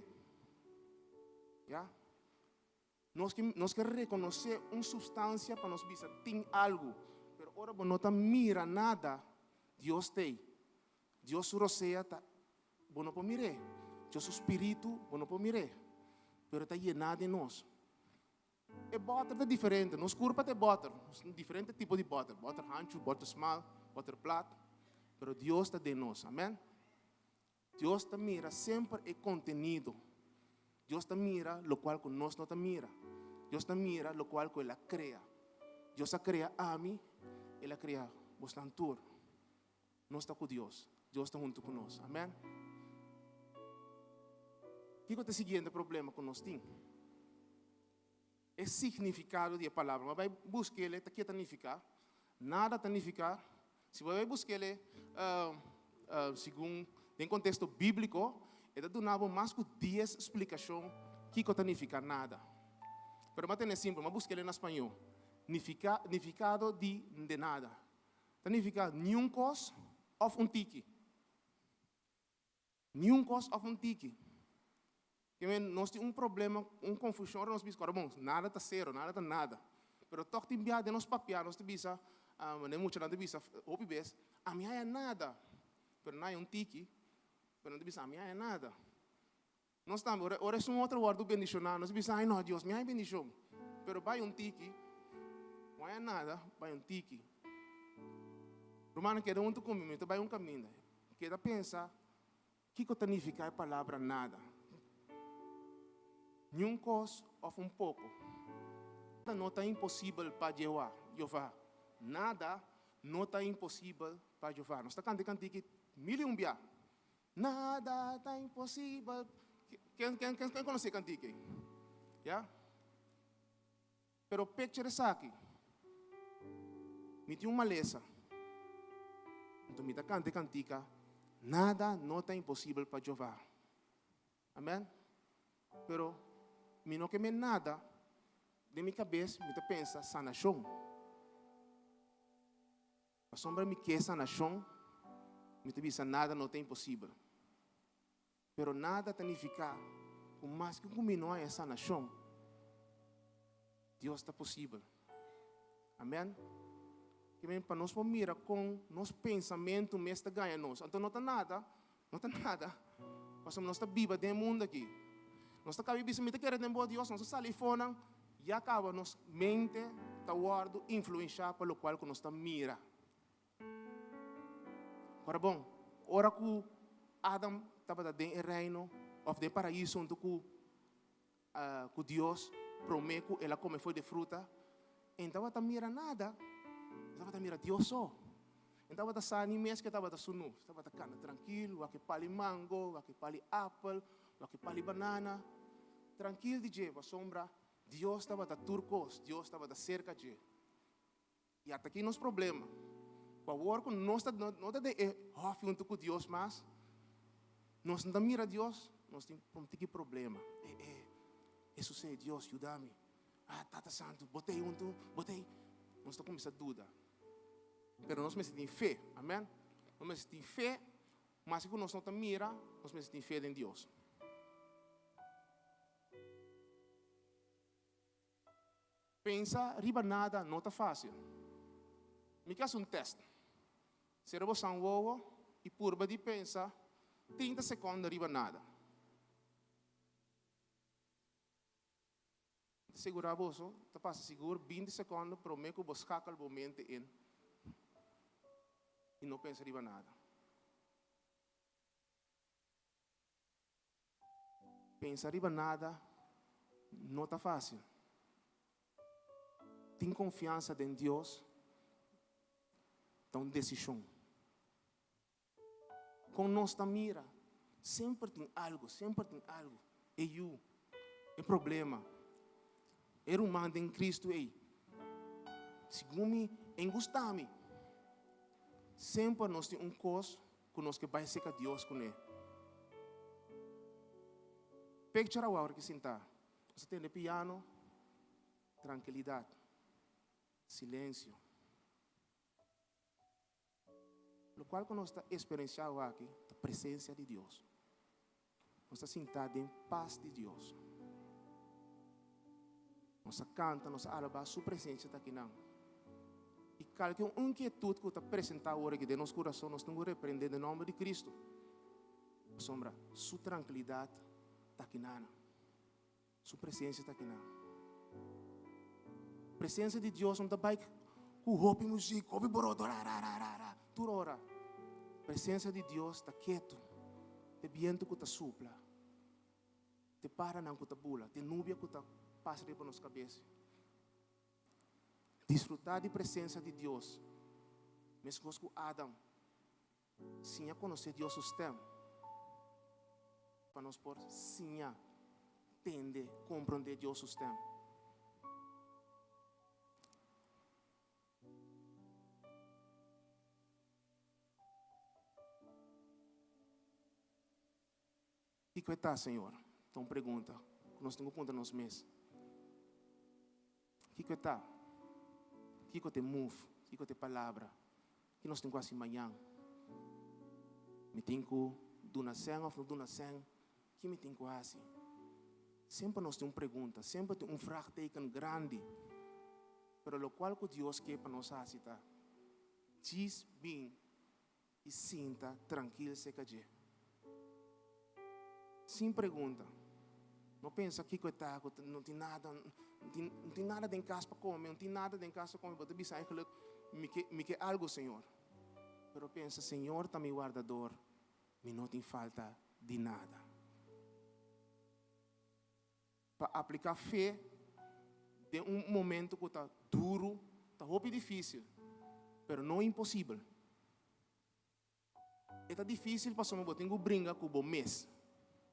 Speaker 5: Ya? Nos ke, nos ke rekonosé un supstansia pa nos bisa tin algu. Pero ora bo no ta mira nada, Dios t'ei. Dios su rosea ta, bo no por mir'é. Dios su spiritu, bo no por mir'é. Pero e ta yená den nos. E bòter ta diferente. Nos kurpa ta e bòter. Nos tin diferente tipo di bòter. Bòter hanchu, bòter smal, bòter plat. Pero Dios ta den nos. Amen. Dios ta mira semper e kontenido. Dios ta mira lokual ku nos no ta mira. Dios ta mira lokual ku El a krea. Dios a krea ami, El a krea bosnan tur. Nos ta ku Dios. Dios ta huntu ku nos. Amen. Kiko ta e siguiente problema ku nos tin? E signifikado di e palabra. Bo bai busk'el ta ke ta nifiká. Nada ta nifiká. Si bo bai busk'el segun den konteksto bíbliko, e ta duna bo mas ku dies splikashon kiko ta nifiká nada. Pero bo a tene simpel, bo a busk'el na spañó. Nifiká, nifikado di de nada. Ta nifiká niun kos òf un tiki. Niun kos òf un tiki. Ke men nos tin un problema, un konfushon ora nos bisa ku ora bon, nada ta sero, nada ta nada. Pero tòg tin bia den nos papia nos ta bisa, e muchanan ta bisa hopi bes, ami haya nada. Pero nan haya un tiki, pero nan ta bisa ami haya nada. Nos tambe, ora ora esun otro wòrdu bendishoná, nos bisa, ai no, Dios, mi hay bendishon. Pero bai un tiki, no haya nada, bai un tiki. Rumannan, keda huntu ku mi, mi ta bai un kaminda. Keda pensa, kiko ta nifiká e palabra nada? Niun kos òf un poko. Nada no ta imposibel pa Jehová. Jehová. Nada no ta imposibel pa Jehová. Nos ta kanta e kantiki mil i un bia. Nada ta imposibel. Ken, ken, ken, ken konosé e kantiki ei? Ya? Pero picture esaki. Mi tin un malesa. Anto mi ta kanta e kantika, Nada no ta imposibel pa Jehová. Amen? Pero mi no ke men nada, den mi kabes mi ta pensa sanashon. Pasobra mi ke sanashon, mi ta bisa nada no ta imposibel. Pero nada ta nifiká ku maske ku mi no haña sanashon, Dios ta posibel. Amèn. Ke men pa nos por mira kon nos pensamentu mes ta gaña nos. Anto no ta nada, no ta nada, pasobra nos ta biba den e mundu aki. Nos ta kaba di bisa mi ta kere den bo Dios, nos ta sali fonan, ya kaba nos mente ta wòrdu influenshá pa lokual ku nos ta mira. Ora bon, ora ku. Adam tabata den e reino òf den e paraiso huntu ku ku Dios promé ku el a kome fo'i di e fruta, e no tabata mira nada, e tabata mira Dios so. E no tabata sa ni mes ku e tabata sunú. E tabata kana trankil, wak e pal'i mango, wak e pal'i apel, wak e pal'i banana. Trankil di dje, pasobra Dios tabata tur kos, Dios tabata serka dje. I ata aki nos problema. Ku awor ku nos ta no ta den e hòfi huntu ku Dios mas, nos no ta mira Dios, nos tin un tiki problema. E e Hesus ei, Dios yuda mi. Ah, Tata Santu, bo ta ei huntu, bo ta ei. Nos ta kuminsá duda. Pero nos mester tin fe, amen. Nos mester tin fe, maske ku nos no ta mira, nos mester tin fe den Dios. Pensa riba nada no ta fácil. Mi ke hasi un test. Sera bo san wowo i purba di pensa trinta sekondo riba nada. Mi ta segurá boso ta pasa sigur binti sekondo promé ku bo skakel bo mente in i no pensa riba nada. Pensa riba nada no ta fácil. Tin confiansa den Dios ta un decision. Con nos ta mira, semper tin algo, semper tin algo. E yu, e problema, e ruman den Cristo ei. Segun mi, e gusta mi. Semper nos tin un cos ku nos ke bai seka Dios kuné. Picture awor ki sintá. Nos ta tende piano, trankilidat, silensio. Lokual ku nos ta eksperensiá awor aki ta presensia di Dios. Nos ta sintá den pas di Dios. Nos a kanta, nos a alabá, Su presensia ta akinan. I kalke un inkietut ku ta presentá awor aki den nos kurason, nos tin ku reprendé den nòmber di Kristu. Pasobra Su trankilidat ta akinan. Su presensia ta akinan. Presensia di Dios no ta bai ku hopi muzik, hopi boroto, ra, ra, ra, ra, ra, tur ora. Presensia di Dios ta ketu, te bientu ku ta supla, te paranan ku ta bula, te nubia ku ta pasa riba nos kabes. Disfrutá di presensia di Dios, meskos ku Adam. Siña konosé Dios su stèm pa nos por siña tende, komprondé Dios su stèm. Kiko e ta, Señor? Ta un pregunta ku nos tin ku puntra nos mes. Kiko e ta? Kiko ta e move? Kiko ta e palabra? Ki nos tin ku hasi mañan? Mi tin ku duna sèn òf no duna sèn? Ki mi tin ku hasi? Semper nos tin un pregunta, semper tin un vraagteken grandi. Pero lokual ku Dios ke pa nos hasi ta djis bin i sinta trankil serka dje. Sin pregunta. No pensa kiko e ta, ku no tin nada, no tin, no tin nada den kas pa kome, no tin nada den kas pa kome. Bo ta bisa eigenlijk, mi ke, mi ke algu, Señor. Pero pensa, Señor ta mi wardador, mi no tin falta di nada. Pa apliká fe den un momento ku ta duru ta hopi difísil, pero no imposibel. E ta difísil pasobra bo tin ku bringa ku bo mes.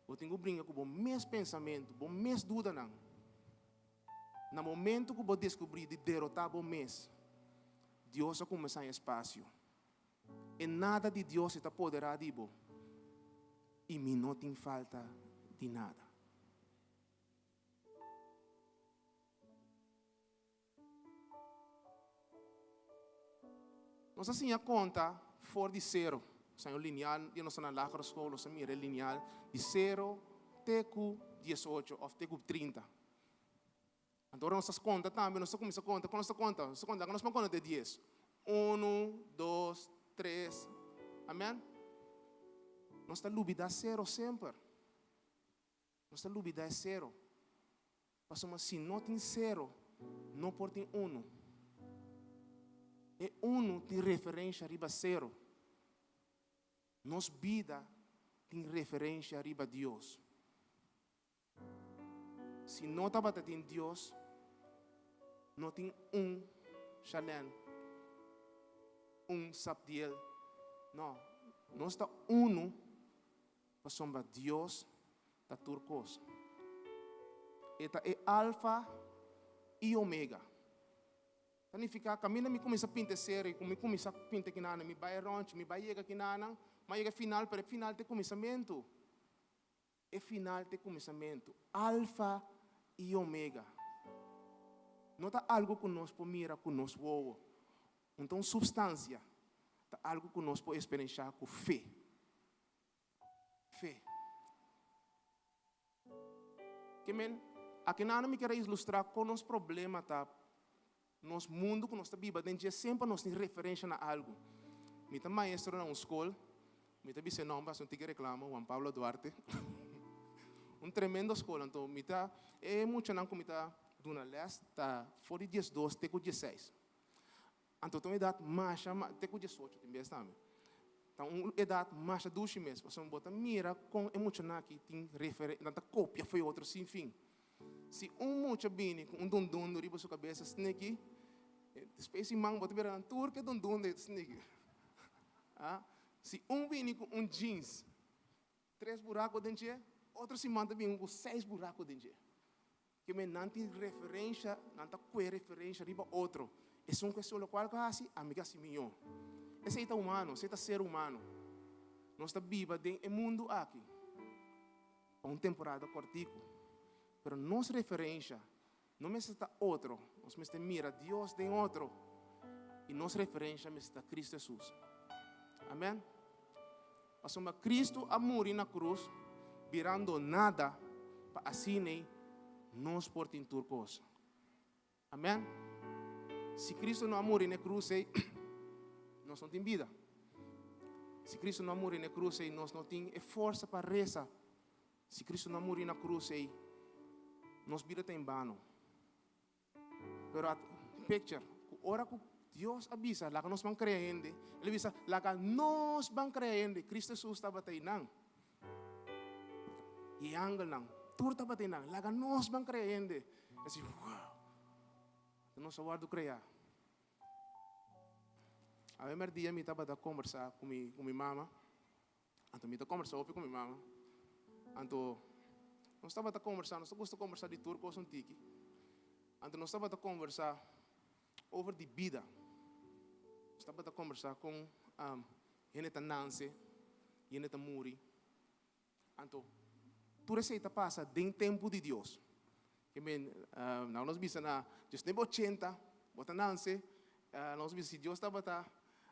Speaker 5: Bo tin ku bringa ku bo mes pensamentu, bo mes dudanan. Na momento ku bo deskubrí di derotá bo mes, Dios a kuminsá haña espasio. E nada di Dios e ta poderá di bo, i mi no tin falta di nada. Nos a siña konta for di sero. Nos a lineal, dia nos ta na lagere school, nos a mira e lineal di sero te ku diesocho òf te ku trinta. Anto ora nos ta konta tambe, nos ta kuminsá konta. Kon nos ta konta? Nos ta konta, nos por konta te dies. Unu, dos, tres. Amen? Nos ta lubidá sero semper. Nos ta lubidá e sero. Pasobra si no tin sero, no por tin unu. E unu tin referensha riba sero. Nos bida. tin referencia riba Dios. Si no tabata tin Dios, no tin un Shalèn, un Sabdiel. No, nos ta unu pasobra Dios ta tur kos. E ta e Alfa i Omega. Ta nifiká kaminda mi kuminsá pinta e seri, ku mi kuminsá pinta kinanan, mi bai rònt, mi bai yega kinanan, mi a yega e final, pero e final ta e kuminsamentu. E final ta e kuminsamentu, Alfa i Omega. No ta algu ku nos por mira ku nos wowo. Un ta un supstansia, ta algu ku nos por eksperenshá ku fe. Fe. Ke men, akinano mi kier a ilustrá kon nos problema ta nos mundu ku nos ta biba den dje semper nos tin referensha na algu. Mi ta maestro na un skol, mi ta bisa e nòmber hasi un tiki reklamo, Juan Pablo Duarte. Un tremendo skol, anto mi ta e muchanan ku mi ta duna lès ta for di diesdos te ku diesseis. Anto ta un edat masha te ku diesocho tin bes tambe. Ta un edat masha dushi mes, pasobra bo ta mira kon e muchanan aki tin referen, nan ta kopia for e otro sin fin. Si un mucha bini ku un dundundu riba su kabes sniki, despues di man bo ta bira nan tur ke dundundu ei ta sniki. Ah, si un bini ku un jeans, tres buraku den dje, otro siman ta bini ku seis buraku den dje. Ke men nan tin referensha, nan ta kue referensha riba otro. Esun ku esun lokual ku hasi, ami ke hasi mihó. Esei ta humano, esei ta ser humano. Nos ta biba den e mundu aki. Pa un temporada kòrtiku. Pero nos referensha no mester ta otro, nos mester mira Dios den otro i nos referensha mester ta Kristu Hesus. Amen. Pasobra Kristu a muri na krus birando nada pa asin'ei nos por tin tur kos. Amen. Si Cristo no a muri na e cruz ei, nos no tin bida. Si Cristo no a muri na e cruz ei, nos no tin e forsa pa resa. Si Cristo no a muri na cruz ei, nos bida ta en bano. Pero at picture, cu ora cu Dios a bisa, laga nos ban crea hende, El a bisa, laga nos ban crea hende. Cristo Jesus tabata einan. I e angelnan, tur tabata einan. Laga nos ban krea hende. E si, wow! Nos a wòrdu kreá. Awe mèrdia mi tabata kombersá ku mi ku mi mama. Anto mi ta kombersá hopi ku mi mama. Anto nos tabata kombersá, nos ta gusta kombersá di tur kos un tiki. Anto nos tabata kombersá over di bida. Nos tabata kombersá kon hende ta nanse, hende ta muri. Anto, tur esei ta pasa den tempu di Dios. Ke men, nan nos bisa na diesnuebe ochenta, bo ta nanse, nan nos bisa si Dios tabata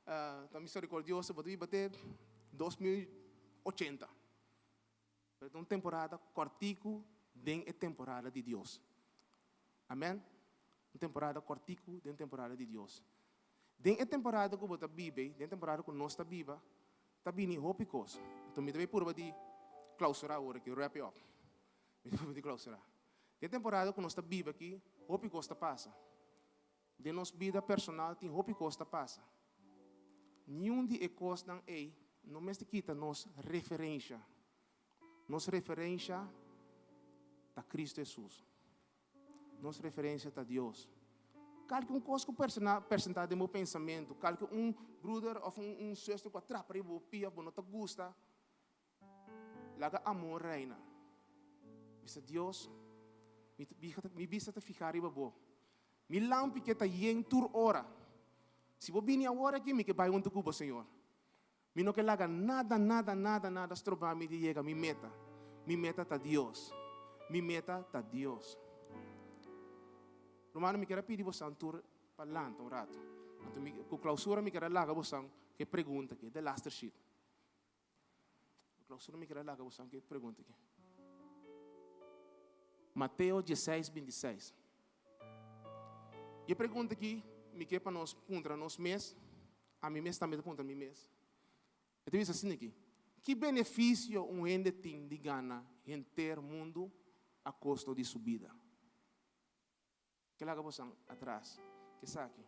Speaker 5: ta miserikordioso, bo ta biba te 2080. Pero ta un temporada kòrtiku den e temporada di Dios. Amen. Un temporada kòrtiku den temporada di Dios. Den e temporada ku bo ta biba ei, den e temporada ku nos ta biba, ta bini hopi kos. Enton mi ta bay purba di klausurá awor aki, wrap it up. Mi ta purba di klausurá. Den e temporada ku nos ta biba aki, hopi kos ta pasa. Den nos bida personal tin hopi kos ta pasa. Niun di e kosnan ei no mester kita nos referensha. Nos referensha ta Cristo Hesus. Nos referensia ta Dios. Kalke un kos ku presentá den bo pensamentu, kalke un bruder òf un zuster ku a trapa riba bo pia òf bo no ta gusta, laga amor reina. Bisa Dios, mi bista ta fihá riba bo. Mi lampi ke ta yen tur ora. Si bo bini awor aki, mi ke bai huntu ku bo, Señor. Mi no ke laga nada, nada, nada, nada stroba mi di yega mi meta. Mi meta ta Dios. Mi meta ta Dios. Rumannan, mi kier a pidi bosan tur pa lanta un rato. Anto mi, ku klausura mi kier a laga bosan ku e pregunta aki, e laster sheet. Ku klausura mi kier a laga bosan ku e pregunta aki. Mateo dieseis, bintiseis. E pregunta aki mi ke pa nos puntra nos mes, ami mes tambe ta puntra mi mes. E ta bisa asina aki, Ki benefisio un hende tin di gana henter mundu a kosto di su bida? Ke laga bosan atras ke esaki?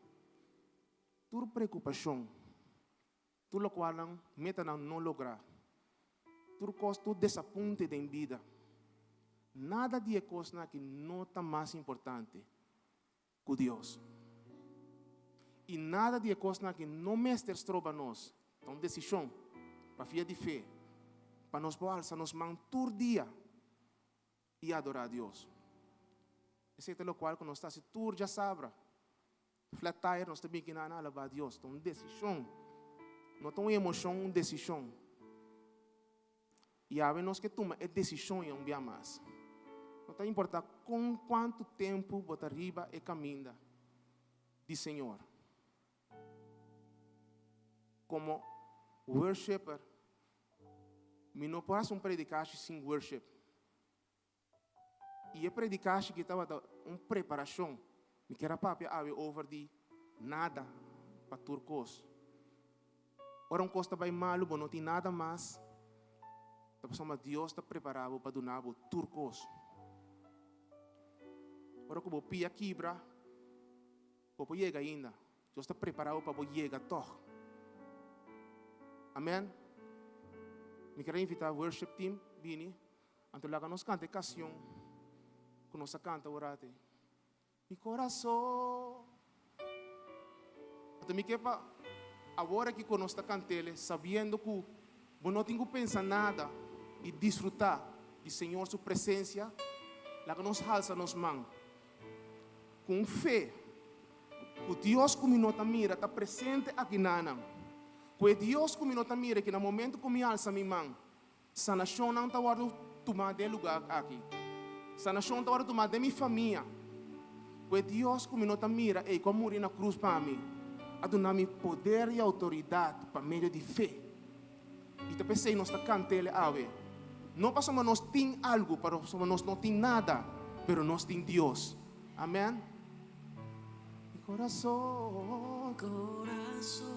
Speaker 5: Tur preokupashon, tur lokual nan metanan no logra. tur kos, tur desapunte den bida. Nada di e kosnan aki no ta mas importante ku Dios. I nada di e kosnan aki no mester stroba nos. Ta un desishon pa via di fe pa nos por alsa nos man tur dia i adorá Dios. Esei ta lokual ku nos ta hasi tur djasabra. Flat tire nos ta bin kinan a alabá Dios. Ta un desishon. No ta un emoshon, un desishon. I awe nos ke tuma e desishon ya un bia mas. No ta importá kon kuantu tempu bo ta riba e kaminda di Señor. Komo worshiper, mi no por hasi un predikashi sin worship. I e predikashi ki tabata un preparashon. Mi kier a papia awe over di nada pa tur kos. Ora un kos ta bai malu, bo no tin nada mas, ta pasobra Dios ta prepara bo pa duna bo tur kos. Ora ku bo pia kibra, bo por yega ainda. Dios ta prepara bo pa bo yega tog. Amen. Mi kier a invita worship team bini. Anto laga nos kanta e kansion ku nos a kanta orate. Mi korason. Anto mi ke pa awor aki ku nos ta kant'el sabiendo ku bo no tin ku pensa nada i disfrutá di Señor su presensia, laga nos halsa nos man ku un fe ku Dios ku mi no ta mira ta presente aki nanan. Ku e Dios ku mi no ta mira ki na momento ku mi halsa mi man, Sanashonnan ta wòrdu tumá den e lugá aki. Sanashon ta wòrdu tumá den mi famia. Ku e Dios ku mi no ta mira ei ku a muri na krus pa mi, a duna mi poder i outoridat pa medio di fe. I ta p'esei nos ta kant'El awe. No pasobra nos tin algu, pasobra nos no tin nada, pero nos tin Dios. Amèn. Mi corazón.
Speaker 3: Corazón,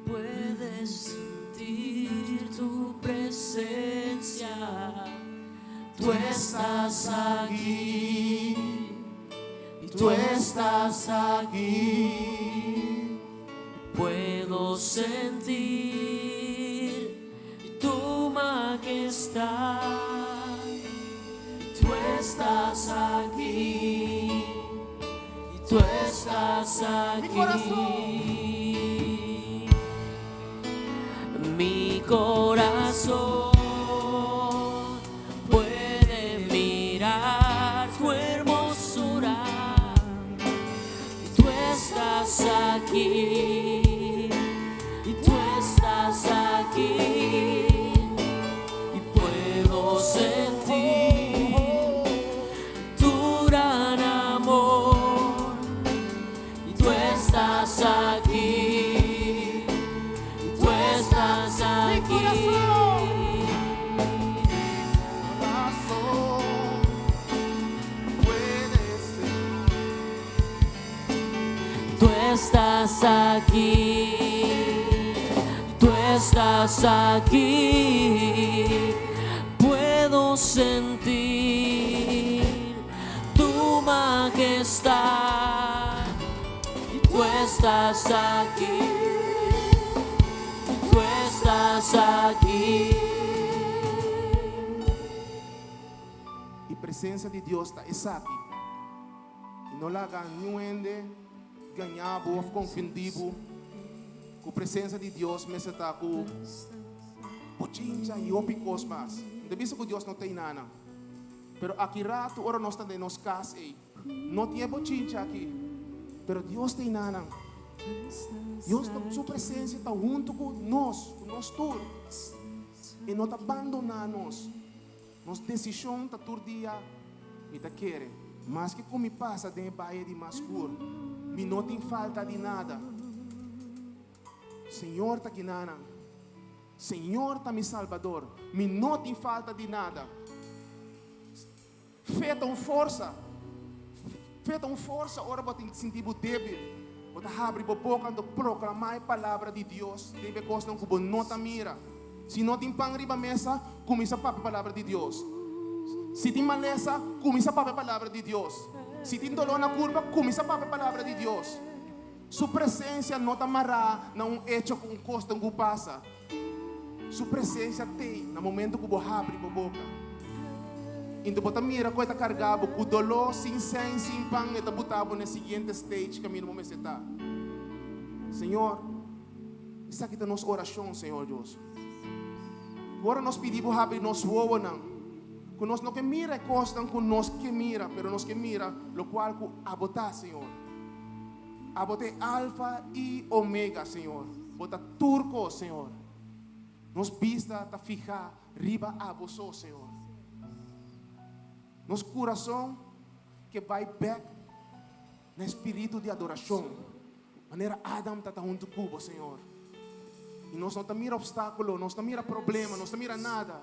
Speaker 3: puedes sentir tu presencia, tú estás aquí, tú estás aquí. Puedo sentir tu majestad. Tú estás aquí, tú estás aquí. Mi corazón puede mirar tu hermosura. Tú estás aquí, tú estás aquí. Y puedo sentir tu gran amor. Y tú estás aquí, y tú estás aquí. Tú estás aquí, tú estás aquí. Puedo sentir tu majestad. Tú estás aquí, tú estás aquí.
Speaker 5: E presensia di Dios ta esaki. I no laga niun hende gaña bo òf konfundí bo ku presensia di Dios mester ta ku bochincha i hopi kos mas. No ta bisa ku Dios no ta einan, pero aki ratu ora nos ta den nos kas ei, no tin e bochincha aki, pero Dios ta einan. Dios ta, su presensia ta huntu ku nos, ku nos tur. E no ta bandoná nos. Nos desishon ta tur dia, Mi ta kere, maske ku mi pasa den e baye di mas skur, mi no tin falta di nada. Señor ta ginanan. Señor ta mi Salbador. Mi no tin falta di nada. Fe ta un forsa. Fe ta un forsa ora bo tin sinti bo débil. Bo ta habri bo boka anto proklamá e palabra di Dios riba e kosnan ku bo no ta mira. Si no tin pan riba mesa, kuminsá papia palabra di Dios. Si tin malesa, kuminsá papia palabra di Dios. Si tin doló na kurpa, kuminsá papia palabra di Dios. Su presensia no ta mará na un echo ku un kos tin ku pasa. Su presencia t'ey na momento cu bo habri bo boca. Inta bo ta mira cu e ta carga bo cu dolor, sin sen, sin pan, e ta buta bo na e siguiente stage caminda bo mester ta. Señor, esaki ta nos oracion, Señor Dios. Cu ora nos pidi bo habri nos wowonan, cu nos no ke mira e cosnan cu nos ke mira, pero nos ke mira locual cu abo ta, Señor. Abo ta e Alfa i Omega, Señor. Bo ta tur kos, Señor. Nos bista ta fihá riba abo so, Señor. Nos kurason ke bai bèk na e spiritu di adorashon, manera Adam ta ta huntu ku bo, Señor. I nos no ta mira opstákulo, nos no ta mira problema, nos no ta mira nada.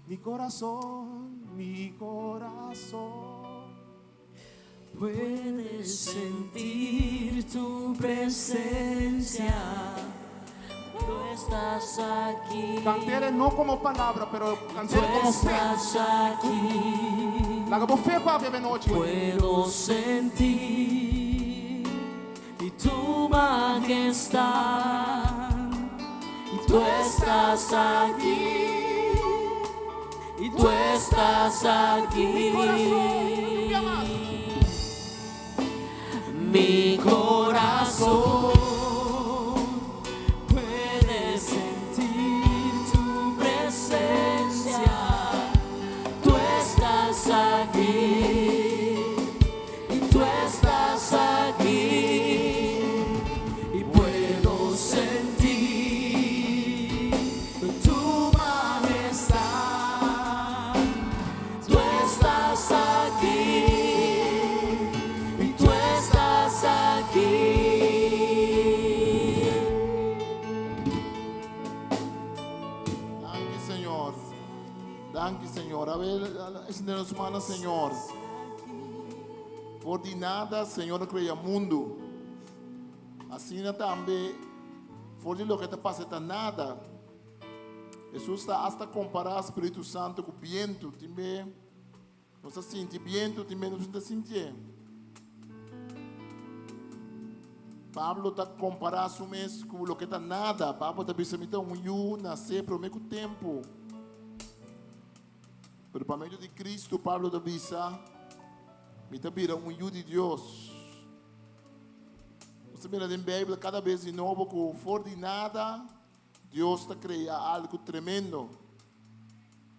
Speaker 5: Mi kurason, mi kurason.
Speaker 3: Puedes sentir tu presencia, tu estás aquí.
Speaker 5: Cantele no como palabra, pero cantele como fe.
Speaker 3: Estás aquí.
Speaker 5: Laga bo fe papia be nochi.
Speaker 3: Puedo sentir y tu majestad. Y tú estás aquí. Y tú estás aquí.
Speaker 5: Mi corazón,
Speaker 3: Mi corazón puede sentir tu presencia. Tú estás aquí. Y tú estás aquí. Y puedo sentir tu majestad. Tú estás aquí. Y tú estás aquí.
Speaker 1: Danki, Señor. Danki, Señor. A ver, extender nos manos, Señor. For di nada, Señor a crea mundo. Asina tambe, for di loke ta pasa ta nada. Jesus ta hasta compara Spiritu Santo cu bientu. Tin be nos ta sinti bientu, tin be nos no ta sintié. Pablo ta compara su mes cu loke ta nada. Pablo ta bisa, mi ta un yu nace prome cu tempo. Pero pa medio di Cristo, Pablo ta bisa, mi ta bira un yu di Dios. Nos ta mira den Bijbel cada bes di nobo cu for di nada Dios ta crea algo tremendo.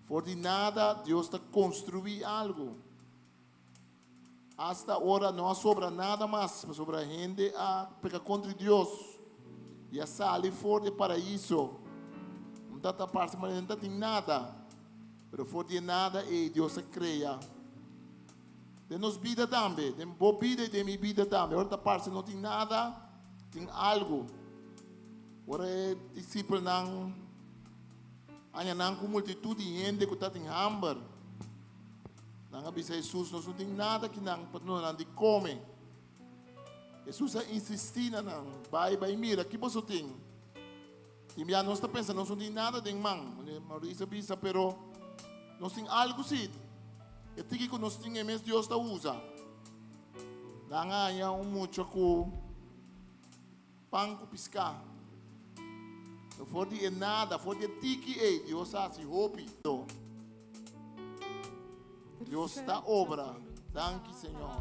Speaker 1: For di nada Dios ta construi algo. Hasta ora no a sobra nada mas, pasobra hende a peca contra Dios y a sali for di e paraiso. No ta ta parce manera no ta tin nada, pero for di e nada ey Dios a crea. Den nos bida tambe, den bo bida y den mi bida tambe, ora ta parce no tin nada, tin algo. Ora e discipelnan haña nan cu multitud di hende cu ta tin hamber, Nan a bisa Hesus, Nos no tin nada ki nan pa duna nan di kome. Hesus a insistí na nan, Bai, bai mira, ki boso tin? Tin bia nos ta pensa nos no tin nada den man. Maurice a bisa, Pero nos tin algu sí. E tiki ku nos tin e mes Dios ta usa. Nan a haña un mucha ku pan ku piská. No for di e nada, for di e tiki ei, Dios a hasi hopi. Dios ta obra. Danki, Señor.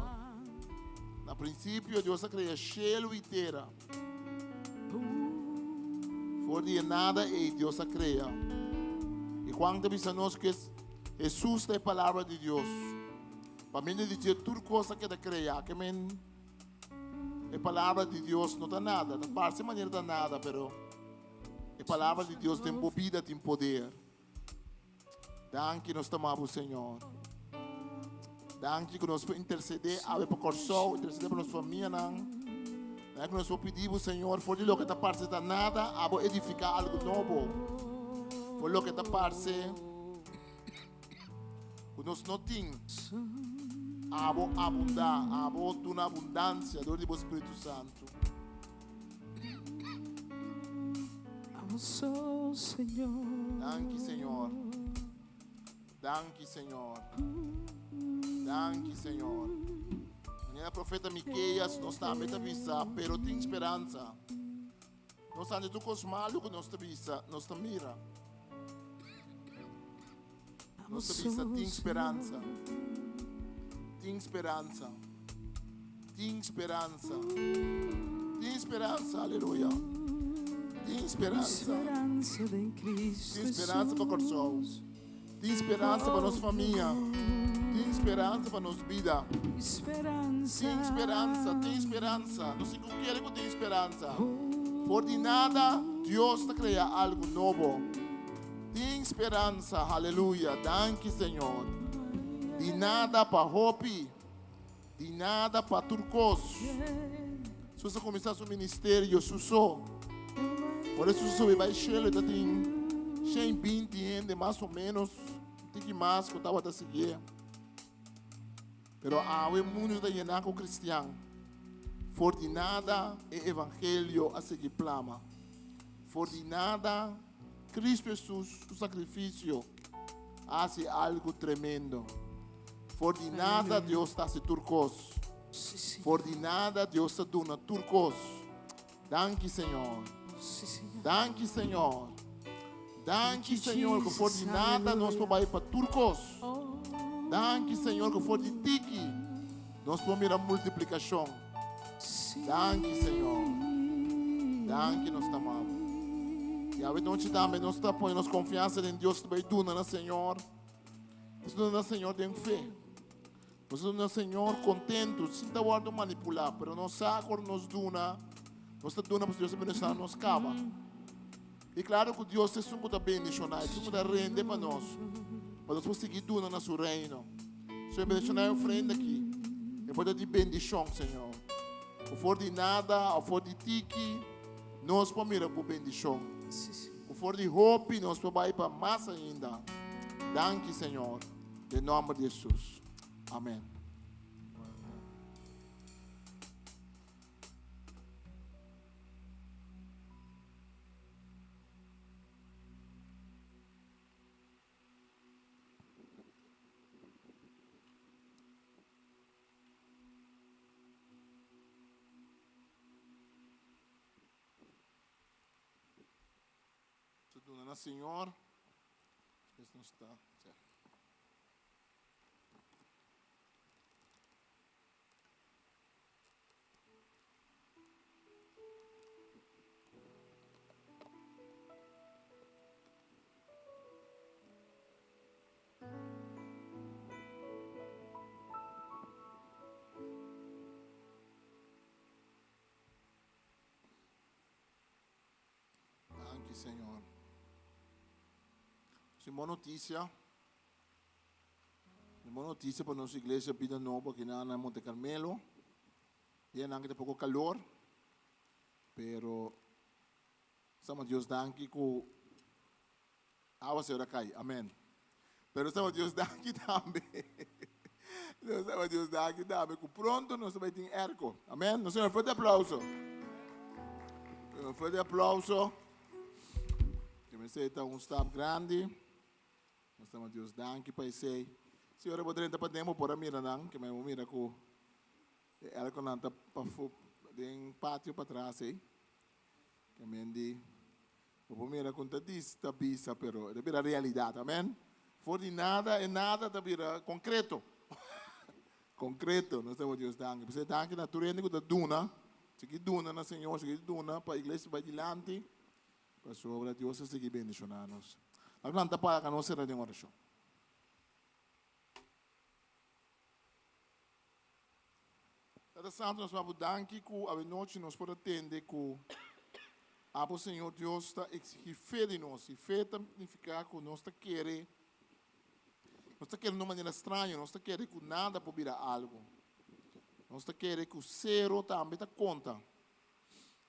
Speaker 1: Na prinsipio Dios a krea shelu i tera. For di e nada ei Dios a krea. I Juan ta bisa nos ku Hesus ta e palabra di Dios. Pa medio di dje tur kos a keda krea. Ke men e palabra di Dios no ta nada. Ta parse manera ta nada, pero e palabra di Dios den bo bida tin poder. Danki nos ta ama bo Señor. Danki ku nos por intercede awe pa Kòrsou, intercede pa nos famianan. Danki ku nos por pidi bo Señor for di loke ta parse ta nada, abo edifiká algu nobo. For loke ta parse ku nos no tin, abo abundá, abo duna abundansia dor di bo Spiritu Santu. Danki Señor. Danki Señor. Danki Señor. Manera profeta Miqueas nos tambe ta bisa, pero tin speransa. Nos ta tur kos malu ku nos ta bisa, nos ta mira. Nos ta bisa tin speransa. Tin speransa. Tin speransa. Tin speransa, aleluya. Tin speransa. Tin speransa pa Kòrsou. Tin speransa pa nos famia. Tin speransa pa nos bida. Tin speransa, tin speransa. Nos tin ku kere ku tin speransa. For di nada, Dios ta krea algu nobo. Tin speransa, haleluya. Danki, Señor. Di nada pa hopi. Di nada pa tur kos. Sus a kuminsá su ministerio su so. Ora Jesús a subi bai shelu e ta tin 120 hende mas o menos, un tiki mas ku tabata siguié. Pero awe mundu ta yená ku kristian. For di nada e evangelio a sigui plama. For di nada Cristo Jesús su sacrificio a haci algo tremendo. For di nada Dios ta haci tur cos. For di nada Dios ta duna tur cos. Danki Señor. Danki Señor. Danki Señor cu for di nada nos por bay pa tur cos. Danki Señor cu for di tiki nos por mira multiplicacion. Danki Señor. Danki nos ta amabo. Y awe nochi tambe nos ta pone nos confianza den Dios ta bay duna na Señor. Nos duna na Señor den fe. Nos duna na Señor contento, sin ta wordo manipula, pero nos sa cu ora nos duna, nos ta duna pasobra Dios a bendiciona nos caba. Y claro cu Dios ta esun cu ta bendiciona, esun cu ta rende pa nos, pa nos por sigui duna na su reino. Señor, bendiciona e ofrenda aki. E por ta di bendicion, Señor. Cu for di nada of for di tiki, nos por mira bo bendicion. Cu for di hopi, nos por bay pa mas ainda. Danki, Señor. Den nomber di Jesus. Amen. Duna na Señor. Despues nos ta. Danki Señor. Sin bon noticia. Un bon noticia pa nos iglesia Bida Nobo aki na na Monte Carmelo. Dianan ki ta poko calor, pero estamos Dios danki ku awa sero a kai. Amen. Pero estamos Dios danki tambe. Nos estamos Dios danki tambe ku pronto nos ta bai tin airco. Amen. Nos un fuerte aplauso. Un fuerte aplauso. Que me ta un stap grandi. Nos ta Dios danki pa esei. Si ora bo drenta paden bo por a mira nan, ke bo mira ku e airconan ta pafó den patio patras ei. Ke men di bo por mira ku ta dis ta bisa pero e ta bira realidat, amen. For di nada e nada ta bira konkreto. Konkreto, nos ta Dios danki. P'esei danki na tur hende ku ta duna, sigui duna na Señor, sigui duna pa iglesia bai dilanti. Pasobra Dios ta sigui bendishoná nos. Laga lanta para ka nos sera den orashon. Tata Santu, nos ta bo danki ku awenochi nos por a tende ku abo Señor Dios ta eksigí fe di nos. I fe ta nifiká ku nos ta kere, nos ta kere di un manera straño, nos ta kere ku nada por bira algu. Nos ta kere ku sero tambe ta konta.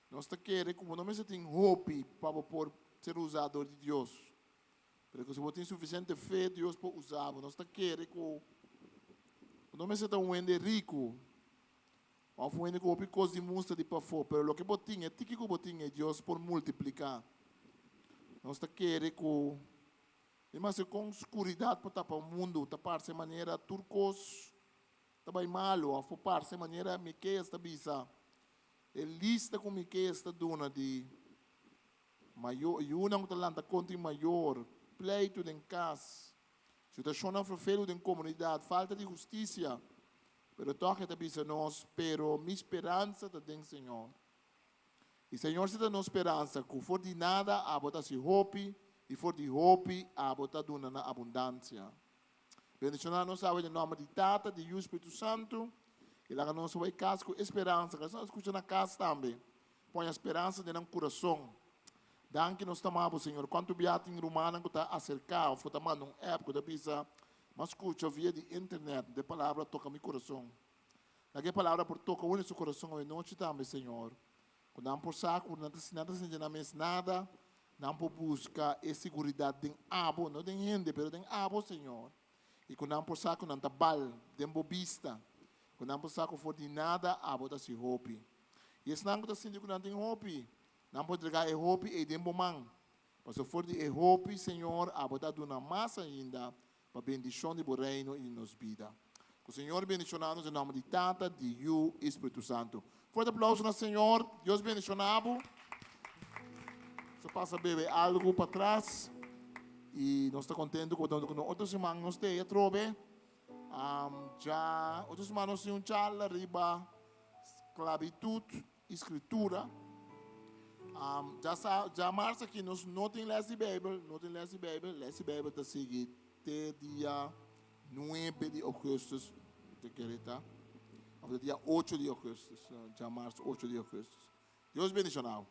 Speaker 1: Nos ta kere ku bo no mester tin hopi pa bo por ser usá dor di Dios, pero ku si bo tin sufisiente fe, Dios por usa bo. Nos ta kere ku bo no mester ta un hende riku òf un hende ku hopi kos di mustra di pafó, pero loke bo tin, e tiki ku bo tin, e Dios por multipliká. Nos ta kere ku di maske kon skuridat por tapa mundu, ta parse manera tur kos ta bai malu òf por parse manera Miqueas ta bisa. E lista ku Miqueas ta duna di Mayor, yunan ku ta lanta kontra e mayor, pleitu den kas, situashonnan ferfelu den komunidat, falta di hustisia. Pero tòg e ta bisa nos, Pero mi speransa ta den Señor. I Señor si ta nos speransa, ku for di nada abo ta hasi hopi, i for di hopi abo ta duna na abundansia. Bendishoná nos awe den nòmber di Tata, di Yu, Spiritu Santu, i laga nos bai kas ku e speransa, ku esnan a skucha na kas tambe, pon e speransa den nan kurason. Danki nos ta ama bo, Señor. Kuantu bia tin rumannan ku ta aserká òf ku ta manda un app ku ta bisa, M'a skucha via di internet, de palabra toka mi kurason. Laga e palabra por toka unda su kurason awe nochi tambe, Señor. Ku nan por sa ku nan ta nan ta sinti nan mes nada, nan por buska e siguridat den Abo, no den hende, pero den Abo, Señor. I ku nan por sa ku nan ta bal den Bo bista, ku nan por sa ku for di nada Abo ta hasi hopi. I esnan ku ta sinti ku nan tin hopi, nan por entrega e hopi ei den Bo man. Pasobra for di e hopi, Señor, Abo ta duna mas ainda pa bendishon di Bo Reino i di nos bida. Ku Señor bendishoná nos den nòmber di Tata, di Yu i Spiritu Santu. Fuerte aplauso na Señor. Dios bendishoná bo. Nos a pasa bebe algu patras i nos ta kontentu ku bo ta huntu ku nos. Otro siman nos ta ei atrobe. Dja otro siman nos tin un charla riba sklabitut i Skritura. Dja sa, dja mars aki nos no tin les di Beibel, no tin les di Beibel. Les di Beibel ta sigui te dia nuebe di ougùstùs, te kere ta, òf te dia ocho di ougùstùs, dja mars ocho di ougùstùs. Dios bendishoná bo.